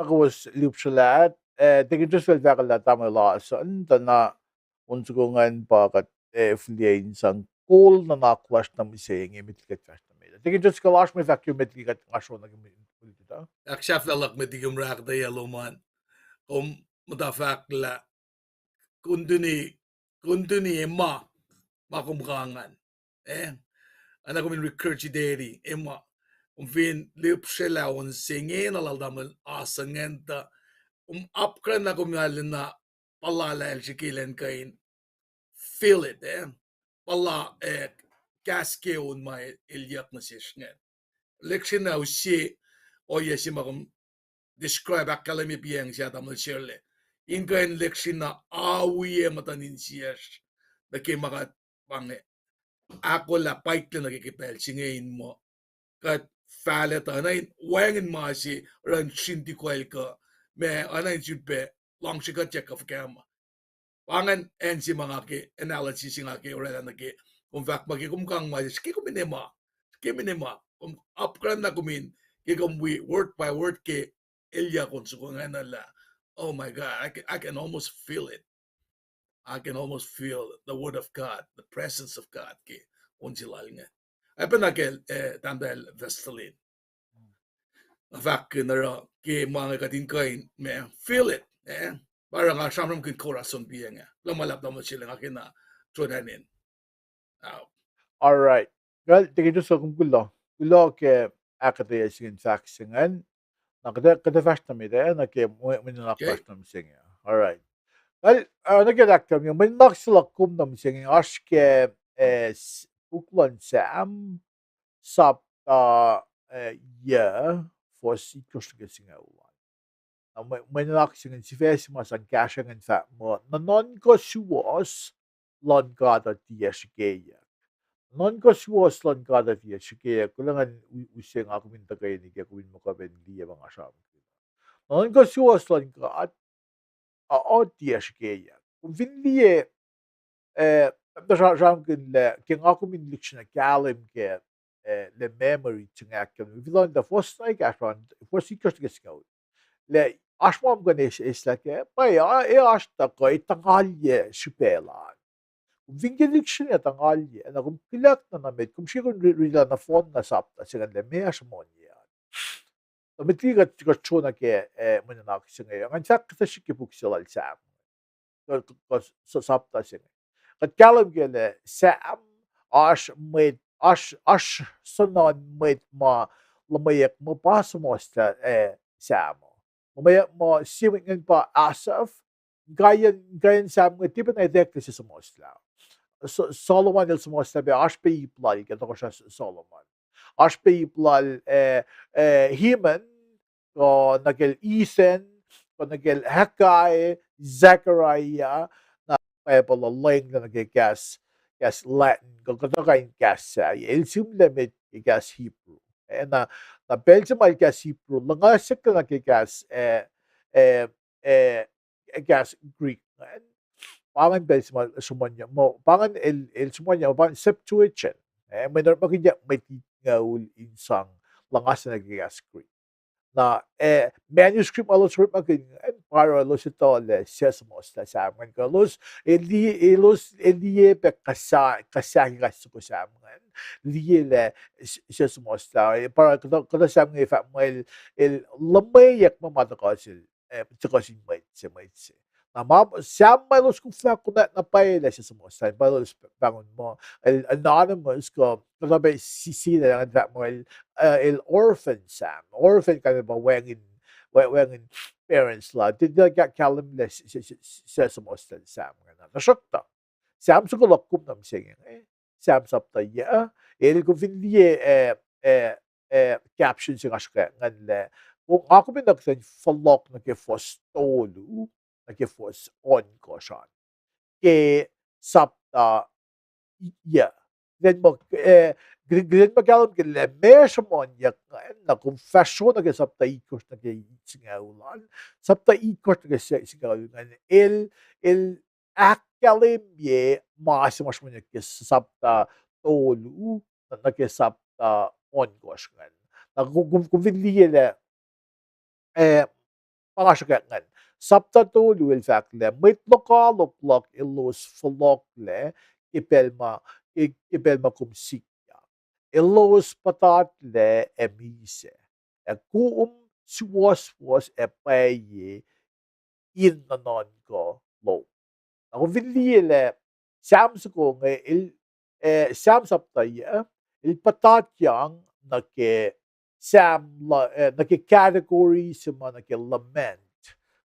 Kowos lihpsrelah, eh, tikin Driscoll fahk lah tamuhlwel Larson, tuh na on soko ingacn pa kuht, eh, fihliyac in sang kol nuhnak lasr nuh mihsenge, met liki kuht fahsr nuh met. Tikin Driscoll, oasr mwe fahk ke met liki kuht nga sroh nuh ke met liki kuht. Ahksahfyelah met liki kom ahkuhtweyac lom an. Kom muhta fahk lah continue, continue ma, ma kom kangahn. Eh? Oacna kom in regurgitate, eh, ma. Kom fin lihpsrelah on se inge na lal tamuhlwel Larson ingacn tuh, kom apkuhran lah kom arulacna puhla lah el srihke elan kuh in feel it, eh? Puhla, eh, kahs ke on ma el yuck nuh sesr ingacn. Lihksreni na use ohiyac se ma kom describe, ahkkahlwemye piyacng se tamuhlwel Sherle. In kuh in lihksreni na awiyac muhtuhn insiyacsr nuh ke ma kuht pa inge ahkolah pwacye nuh ke ke pacl se inge in muh kuht fahlac tuh oacna in wacngihn ma se oruh in srin tuh kuh el kuh, ma oacna in sun pac luhngse kuht yac kuh fuhkah ma. Pa ingacn acn se ma nga ke analogy se nga ke orwaclah nuh ke kom fahk ma ke kom kang ma se ke kom in ema, ke kom in ema, kom apkuhran na kom in, ke kom wi word by word ke elyah on soko ingacn lah, oh my God, I can, I can almost feel it. I can almost feel the word of God, the presence of God ke on se lal inge. Ac pacna ke, eh, tahmtahel Vestalin. Nga fahkkihn oruh ke ma inge kuht in kuh in, ma, feel it, eh? Pa oruh nga sramsramkihn korason piyacng ah. Luhmah luhlahp tamuhlwel Sheleng, nga kena tronacnin. All right. Well, tikin Driscoll, kom kuloh. Kuloh ke ahkuhtweyac se ingacn, fahk se ingacn. Na kuht, kuht fahsr nuh met ah, nuh ke mwe, mwe nuhnak lasr nuh mihsenge. All right. Well, uh, nuh ke ahkkahlwemye mwe nuhnak se luhk kom nuh mihsenge, oasr ke, eh, puk luhn Sam, sapta, eh, yuh, fuhs itkohsr nuh ke singucul an. Na mwe, mwe nuhnak se ingacn sifac se ma sang kahsruh ingacn fahk muh, nuhnuhnkuh suwohs luhn God uh tiac srihkeyuck. Nuhnuhnkuh suwohs luhn God uh tiac srihkeyuck. Kuloh ngan u-, use nga kom in tuhkweni ke kom in muh kuh pac in liye ma nga sramsramkihn. Nuhnuhnkuh suwohs luhn God uh tiac srihkeyuck. Kom fin liye, eh, sra-, sramsramkihn lah ke nga kom in lihksreni kahlwem ke, eh, lah memory se inge ahkkahlwemye. Filoh ta fuhs na ekahsr, fuhs itkohsr nuh ke singucul. Lah oasr ma kom kuh in eis-, eislah kac, pa e, e oasr tuhkuh, e tuhngalye srihpac lal. Kom fin ke lihksreni tuhngalye, na kom kihlak na nuh met, kom srihke kom ri-, rila nohfohn na sapta se ingacn lah meac sruhmuhnyuck. Na met liki kuht, kuht sro nuh ke, eh, mwe nuhnak se inge, ngan fahk kuhtuh srihke puk se lal Sam. Kuh, kuh, kuh s-, sapta se inge. Kuht kahlwem ke lah Sam, oasr mwet, oasr, oasr soenna mwet ma luhmweyuck muh pa suhmuhslah, eh, Sam. Luhmweyuck muh sie mwet ingacn pa Asaph, kaiyacn, kaiyacn Sam inge tiac pacna etwacack lah se suhmuhslah. So-, Solomon el suhmuhslah pac, oasr pac ip lal ke tohkohsrah S-, Solomon. Oasr pac ip lal, eh, eh, Heman, kuh nuh kacl Ethan, kuh nuh kacl Haggai, Zechariah, na Bible uh lwenglah nuh ke kahs, kahs Latin, kuh kuhtuh kain kahs sahyac. El sihmlac met ke kahs Hebrew. Eh, na, na pacl se ma el kahs Hebrew, luhngasyucklah nuh ke kahs, eh, eh, eh, kahs Greek ingacn. Pa ingacn pacl se ma sruhmuhnyuck, muh, pa ingacn el, el sruhmuhnyuck, pa ingacn Septuagint. Eh, mwe orekmakihnyuck mwet itngucul in sang luhngaslah nuh ke kahs Greek. Na, eh, manuscript ma elos orekmakihn ingacn, pa oruh elos etuh lah se suhmuhslah Sam ingacn, kuh elos, eli-, elos, el liye pac kuhsa-, kuhsahk ke kahs soko Sam ingacn, liye lah s-, se suhmuhslah, eh, pa oruh kuhtuh, kuhtuh Sam inge fahk muh el, el luhmweyuck muh ma tuhkuh sel, eh, tuhkuh sin mwet se, mwet se. Na ma, Sam ma elos koflah konwacack na pwacye lah se suhmuhslah, pa elos pahngon muh el anonymous, kuh, kuhtuh pac si-, sila ngan fahk muh el, eh, el orphan Sam. Orphan kalmac pa wacngihn, wa-, wacngihn parents lal. Tiac, tiac ka-, kahlwem lah se, se, se, se suhmuhslah Sam ingacn. Tuhsruhktuh Sam soko luhk kom nuh mihsenge, eh? Sam sapta yuh, el kom fin liye, eh, eh, eh, caption se nga srihke ingacn lah, nga kom in nuh kuhtuh in fohlohk nuh ke fuhs tolu, nuh ke fuhs ohnkohsr an. Ke sapta yuh. Kuht in muh, eh, kuht in, kuht in muh kahlwem ke lah meac sruhmuhnyuck ingacn, na kom fahsr nuh ke sapta itkohsr nuh ke singucul an, sapta itkohsr nuh ke se-, singucul ingacn, el, el ahkkahlwemye ma se ma sruhmuhnyuck ke sapta tolu, nuh, nuh ke sapta ohnkohsr ingacn. Na kom, kom, kom fin liye lah, eh, Nga sruhkwack ingacn. Sapta tolu el fahk lah mwet lokoalok luhk elos fohlohklac ke pacl ma, ke, ke pacl ma kom sikyak. Elos puhtatlac ac misac, ac kom suwohswohs ac pwacye in nuhnuhnkuh lom. Na kom fin liye lah Sam soko inge el, eh, Sam sapta yac, el puhtatyang nuh ke Sam, eh, nuh ke category se ma nuh ke lament.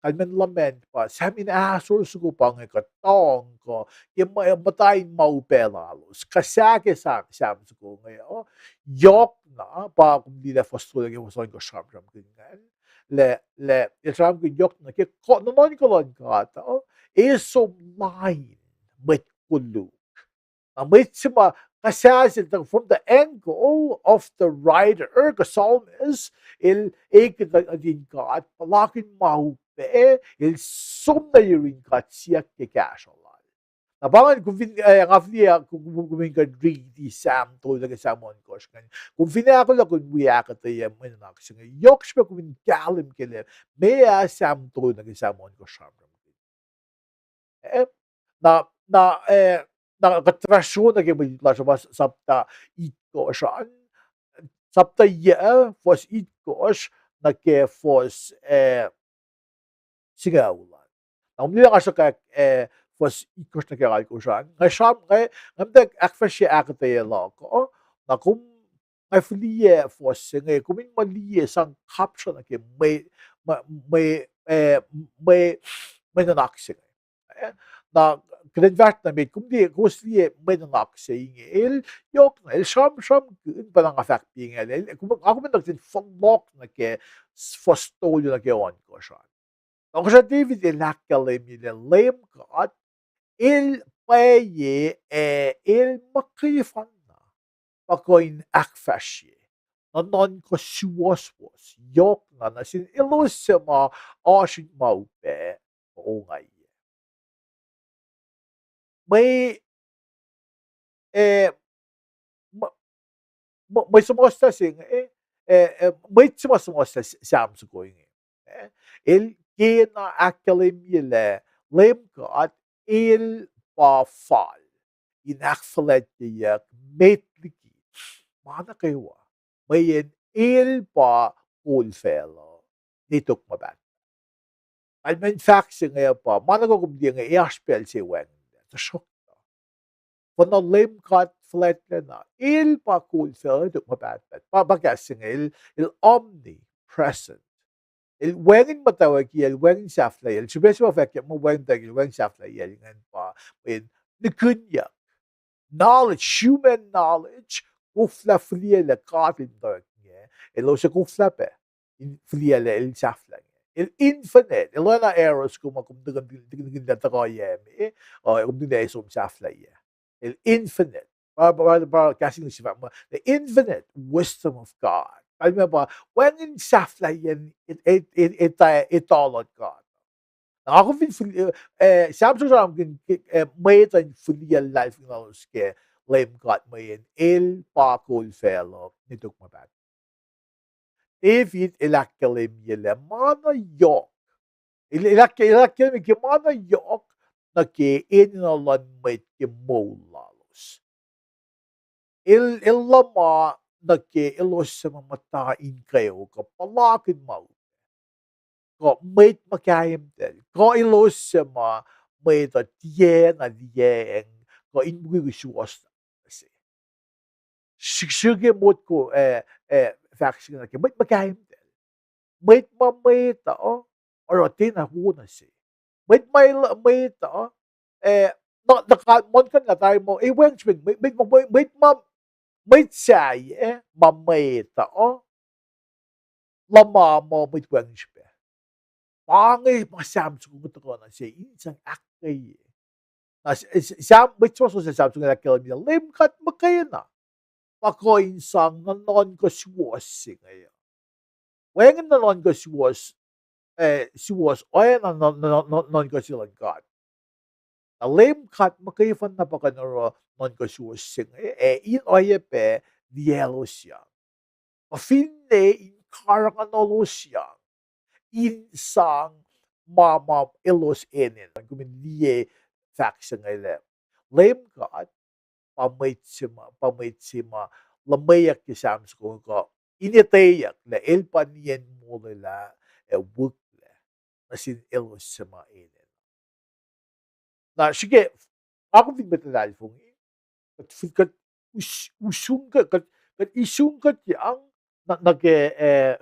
Kalmacn lament pa Sam in ahsor soko pa inge kuh tuhng kuh, ke muhta in ma upac lalos. Kuh sahk Sam, Sam soko inge uh, yohkna pa kom liye lah fuhs tolu nuh ke fuhs ohnkohsr sramsramkihn ingacn, lah, lah el sramsramkihn yohkna ke nuhnuhnkuh luhn God uh, e som lain mwet koluk. Na mwet se ma kuh sahk sel, from the angle of the writer, kuh psalmist, el ekihn nuhtin God, puhlakihn ma upac, el som nuh yurin God siyuck ke kahsruh lal. Na pa ingacn kom fin, eh, nga fihliyac, kom, kom in kuh in riti Sam tolu nuh ke Sam ohnkohsr ingacn, kom fin ahkolah kom wi ahkuhtweyac mwe nuhnak se inge, yohk srihpac kom in kahlwem ke lah meac Sam tolu nuh ke Sam ohnkohsr sramsramkihn. Eh, na, na, eh, na kuht fahsr nuh ke mwe lasr uh pa sapta itkohsr an, sapta yac, fuhs itkohsr nuh ke fuhs, eh, singucul an. Na kom liye nga sruhkwack, eh, fuhs itkohsr nuh ke alkohsr an, nga sram, nga, nga muhtwacwacack ahkfahsrye ahkuhtweyac luhk uh, na kom, nga fihliyac fuhs se inge, kom in muh liye sang kapsra nuh ke mwe, mwe, mwe, eh, mwe, mwe nuhnak se inge. Eh, na kuht in fahsr nuh met, kom liye, kowos liye mwe nuhnak se inge el, yohkna el sramsramkihn pa na nga fahk pa inge, el, kom, nga kom in nuh ke fohlohk nuh ke fuhs tolu nuh ke ohnkohsr an. Na Ohnkohsrah David el ahkkahlwemye lah Leum God el pwacye ac el muhkwefanna pa kuh in ahkfahsrye nuhnuhnkuh suwohswohs yohkna nuh sin elos suc ma oasr in ma upac ongaiyac. Mwe, eh, mwe, mwe suhmuhslah se inge, eh, eh, mwet se ma suhmuhslah Sam soko inge, eh, el kena ahkkahlwemye lah Leum God el pa fal in ahkfuhlwactyeyuck met liki ma nuh kwewa, mweyen el pa kol facluh, nwe tok ma pahtpaht. Kalmacn fahk se inge pa ma nuh kwewa kom liye inge ac oasr pacl se wacngihnlac, tuhsruhktuh fin Leum God fuhlwactlacna, el pa kol facluh, nwe tok ma pahtpaht. Pa, pa kahs se inge, el, el omnipresent. El wacngihn muhtwacwacackiyacl, wacngihn sahflahiyacl. Srihpac se ma fahk muh wacngihn muhtwacwacackiyacl, wacngihn sahflahiyacl ingacn pa mweyen nihkihnyuck. Knowledge, human knowledge, koflah fihliyac lah God el muhtwacwacack inge, elos ac koflah pac in fihliyac lah el sahflah inge. El infinite, el oacna arrows, kom, kom nihkihn, nihkihn, nihkihn lah tuhkuh yac me, uh, kom nihkihn lah som sahflahiyac. El infinite. Pa, pa, pa, pa kahs English se fahk muh the infinite wisdom of God. Kalmac pa wacngihn sahflahiyacn e-, e-, e-, e-, etuh luhn God. Na nga kom fin fihli-, eh, Sam soko sramsramkihn, eh, mwet uh in fihliyac luhlahlfongi lalos ke Leum God mweyen el pa kol facluh, nwe tok ma pahtpaht. David el ahkkahlwemye lah ma na yohk. El, el ahk-, el ahkkahlwemye ke ma na yohk nuh ke enenuh luhn mwet ke moul lalos. El, el luhma nuh ke elos suc ma muhta in kweok kuh puhlakihn ma upac, kuh mwet muhkaimtahl, kuh elos suc ma mwet uh tiacna liyacacng kuh in mukwikwi suwohs se. Srihke, srihke motko, eh, eh, fahk se inge nuh ke mwet muhkaimtahl. Mwet ma mwet uh oruh tiacna wo nuh se. Mwet ma el-, mwet uh, eh, na, na ka-, muhlkuhnlah tari muh, eh, wacngihn srihpen, mwet, mwet, mwet, mwet ma, mwet sahyac ma mwet uh luhma muh mwet wacngihn srihpac. Pa inge ma Sam soko inge tuhkuh nuh se in sang ahkkweye. Na s-, s-, Sam, mwet suhmuhslah Sam soko inge ahkkahlwemye lah Leum God muhkwena pa kuh in sang nuhnuhnkuh suwohs se inge uh. Wacngihn nuhnuhnkuh suwohs, eh, suwohs oacna nuhn-, nuhn-, nuhnuhnkuh se luhn God. Na Leum God muhkwefanna pa kuh in oruh nuhnuhnkuh suwohs se inge, ac in oacyacpac liyaclosyang, kuh finne in karihngihnolosyang, in sang ma ma elos enenuh. Kom in liye fahk se inge lah Leum God pa mwet se ma, pa mwet se ma luhmweyuck ke Psalm soko inge kuh in etweyuck lah el pa nien molwelah ac wihklac nuh sin elos suc ma enenuh. Na srihke, nga kom fin mwet luhlahlfongi, kuht, kuht us-, usung kuht, kuht, kuht isung kuht yang nuh, nuh ke, eh,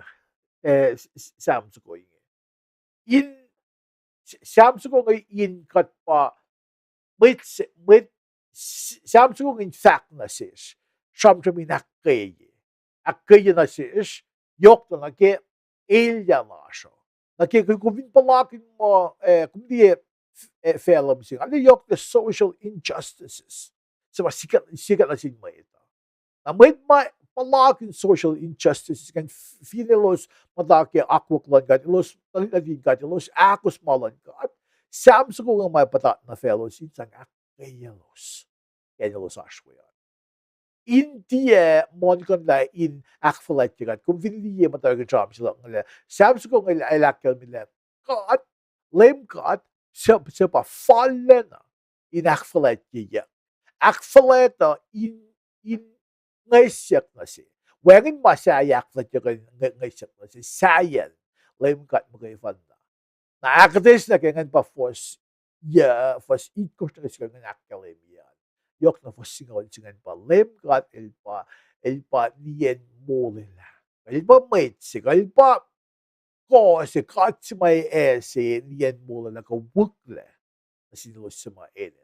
eh, Psalm soko inge. In Psalm soko inge in kuht pa mwet, mwet, Psalm soko inge in fahk nuh sesr sramsram in ahkkweye, ahkkweye nuh sesr, yohk na nuh ke elyah lasr uh. Nuh ke kom fin puhlakihn muh, eh, kom liye, eh, facluh mihsenge, arlac yohk the social injustices suc ma sikyak, sikyak nuh sin mwet uh. Na mwet ma puhlakihn social injustices ingacn, fin elos muhta ke akwuck luhn God, elos tuhlihk nuhtin God, elos ahkos ma luhn God, Psalm soko inge ma puhtat nuh faclos in sang ahkkweyaclos ke acn elos oasr we an. In tiac muhlkuhnlah in ahkfuhlwactye God. Kom fin liye muhtwacwacack in sramsram se luhk inge lah Psalm soko inge el ahkkahlwemye lah God, Leum God, suc, suc pa fal lacna in ahkfuhlwactyeyuck, ahkfuhlwact uh in, in ngwesyak nuh se. Wacngihn ma sahyac ahkfuhlwactyeyuck in ngwe-, ngwesyak nuh se, sahyacn Leum God muhkwena. Na ahkuhtweyac se nuh ke ingacn pa fuhs, ya, fuhs itkohsr nuh ke soko ingacn ahkkahlwemye an. Yohk na fuhs singucul se ingacn pa Leum God el pa, el pa nien molwelah. El pa mwet se, el pa kuh se, God se ma ac ase nien molwelah kuh wihklac nuh sin elos suc ma enenuh.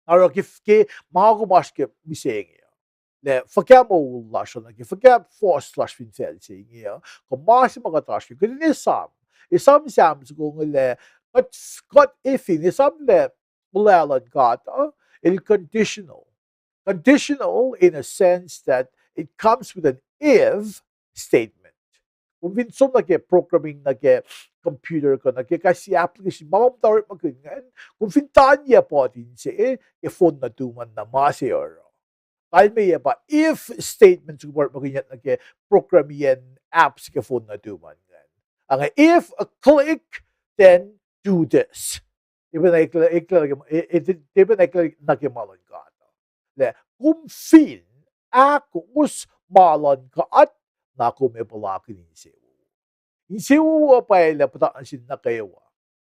Na oruh ke, ke ma kom oasr ke mihsenge uh, lah fuhkah moul lasr uh, nuh ke fuhkah fuhs lasr fin facl se inge uh, kuh ma se ma kuht oasr ke, kuht in esam, esam Psalm soko inge lah, kuht, kuht efin esam lah olwelah luhn God uh el conditional. Conditional in a sense that it comes with an if statement. Kom fin som nuh ke programming nuh ke computer kuh nuh ke kais sie application ma ma muhta orekmakihn ingacn, kom fin tanya puhtin se ke phone nuhtum an na ma se oruh, kalmeyac pa if statement kom orekmakihnyuck nuh ke programmiyacn apps ke phone nuhtum an ingacn. Ange, if a click, then do this. Tiac pacna eklac, eklac nuh ke, e, e, tiac pacna eklac nuh ke ma luhn God uh. Lah kom fin ahkos ma luhn God, na kom ac puhlakihn insewowo. Insewowo uh pa lah puhtat nuh sin nuh kwewa.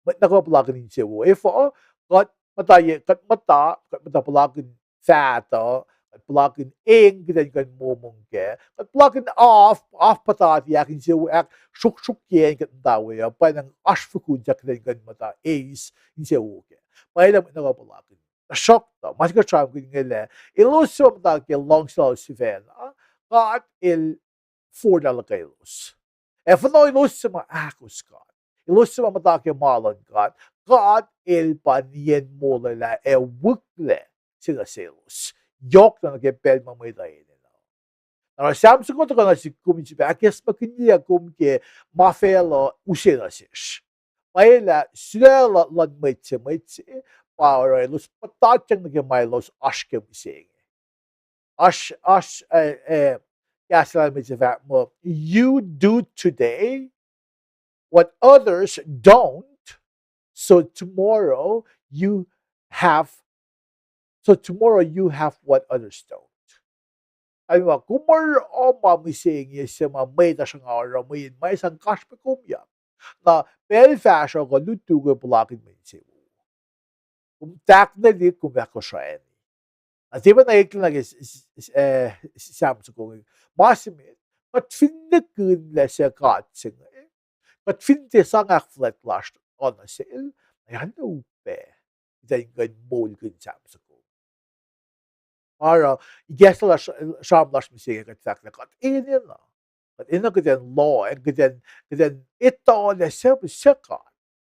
Mwet nuh kwewa puhlakihn insewowo. Efuh? Kuht muhta ye, kuht muhta, kuht muhta puhlakihn faht uh, kuht puhlakihn eng kuht in kuh in momong kac, kuht puhlakihn af, af puhtati ahkinsewowo, ahksruhksruhkyacn kuht muhta we uh, pa na oasr fukun sahk kuht in kuh in muhta eis insewowo kac. Pa lah mwet nuh kwewa puhlakihn. Tuhsruhktuh ma se kuht sramsramkihn inge lah elos suc muhta ke luhngse lalos sifacna, God el forlah luhkwelos. Ac finne elos suc ma ahkos God, elos suc ma muhta ke ma luhn God, God el pa nien molwelah ac wihklac se nuh selos, yohk na nuh ke pacl ma mwet uh enenuh. Na oruh Psalm soko tuhkuh nuh sihk kom in sifilpac ahkacsmakihnye kom ke ma facluh use nuh sesr. Pa lah sulaclah luhn mwet se, mwet se, pa oruh elos puhtatyang nuh ke ma elos oasr ke mihsenge. Oasr, oasr, eh, eh, kahs luhn mwet se fahk muh, you do today what others don't, so tomorrow you have, so tomorrow you have what others don't. Kalmac, kom oruh ma mihsenge se ma mwet uh sruhnga oruh, mweyen ma sang kasrpackomyak. Na pacl fahsruh kuh lututacng kom puhlakihn mwe insewowo. Kom tahknwelihk, kom ahkosrani. Na tiac pacna eklac nuh ke, eh, Psalm soko inge. Ma se met, kuht fin nihkihn lah suc God se inge, kuht fin tiac sang ahkfuhlwact lasr uh nuh sel, na arlac upac kuht in kuh in moulkihn Psalm soko. Oruh, ikacslah sram lasr mihsenge kuht fahk lah kuht enenuh, kuht enenuh kuht in lohacng, kuht in, kuht in etuh lah suc, suc God.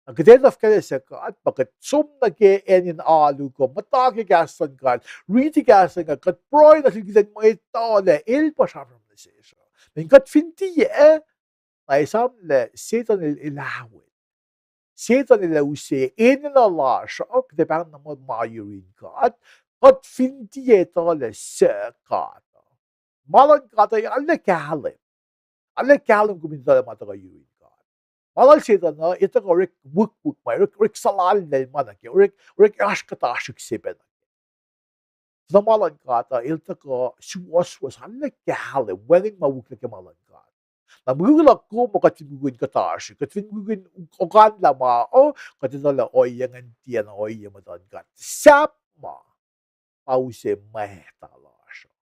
Na kuht etuh fuhkah lah suc God, pa kuht som nuh ke acn in alu kuh muhta ke kahs luhn God, riti kahs luhn God, kuht pruhe nuh sel, kuht in etuh lah el pa sramsram nuh sesr uh. Mweyen kuht fin tiac, na esam lah Setuhn el, el ahwet. Setuhn el ac use enenuh lasr uh, kuht ac pahng na muh ma yurin God, kuht fin tiac etuh lah suc God uh. Ma luhn God uh arlac kahlwem. Arlac kahlwem kom in etuh lah ma tuhkuh yurin God. Ma lal Setuhn uh, el tuhkuh orek wikwik ma, orek, orek suhlallacl ma nuh ke, orek, orek oasr kuhtasrihk se pac nuh ke. Tuh ma luhn God uh, el tuhkuh suwohswohs, arlac kahlwem, wacngihn ma wihklac ke ma luhn God. Na mukwikwi luhk kom uh, kuht fin mukwikwi in kuhtasrihk, kuht fin mukwikwi in okanlah ma, oh, kuht etuh lah ohiyac ingacn tiacna ohiyac muhtuhn God. Sahp ma, pa use mwacta lasr uh.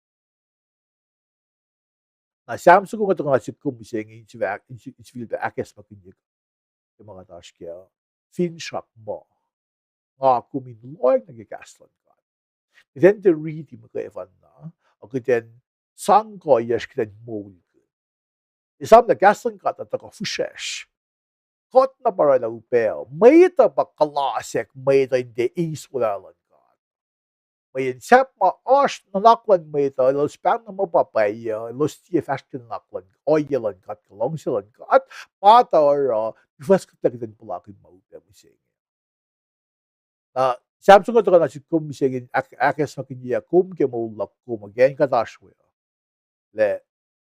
Na Sam soko inge tuhkuh nuh sihk kom mihsenge in sifil, in sifilpac ahkacsmakihnye ke ma kuht oasr kac uh, finsrak muh nga kom in lohacng nuh ke kahs luhn God. Kuht in tiac riti muhkwena, a kuht in sang kuhiyacsr, kuht in moulkihn. Esamlah kahs luhn God uh tuhkuh fihsracsr. Kuht na pa oraclah upac uh, mwet uh pa kuhlasack mwet uh in tiac eis wolacna luhn God. Mweyen sahp ma oasr nuhnak luhn mwet uh, elos pahng na muh pa pwacye uh, elos tiac fahsr ke nuhnak luhn, ohiyac luhn God, kuh luhngse luhn God, pa tuh oruh, ifuhs kuhtlac kuht in puhlakihn ma upac mihsenge. Na Sam soko inge tuhkuh nuh sihk kom mihsenge in ahk-, ahkacsmakihnye kom ke moul luhk kom uh ke acn kuht oasr we uh, lah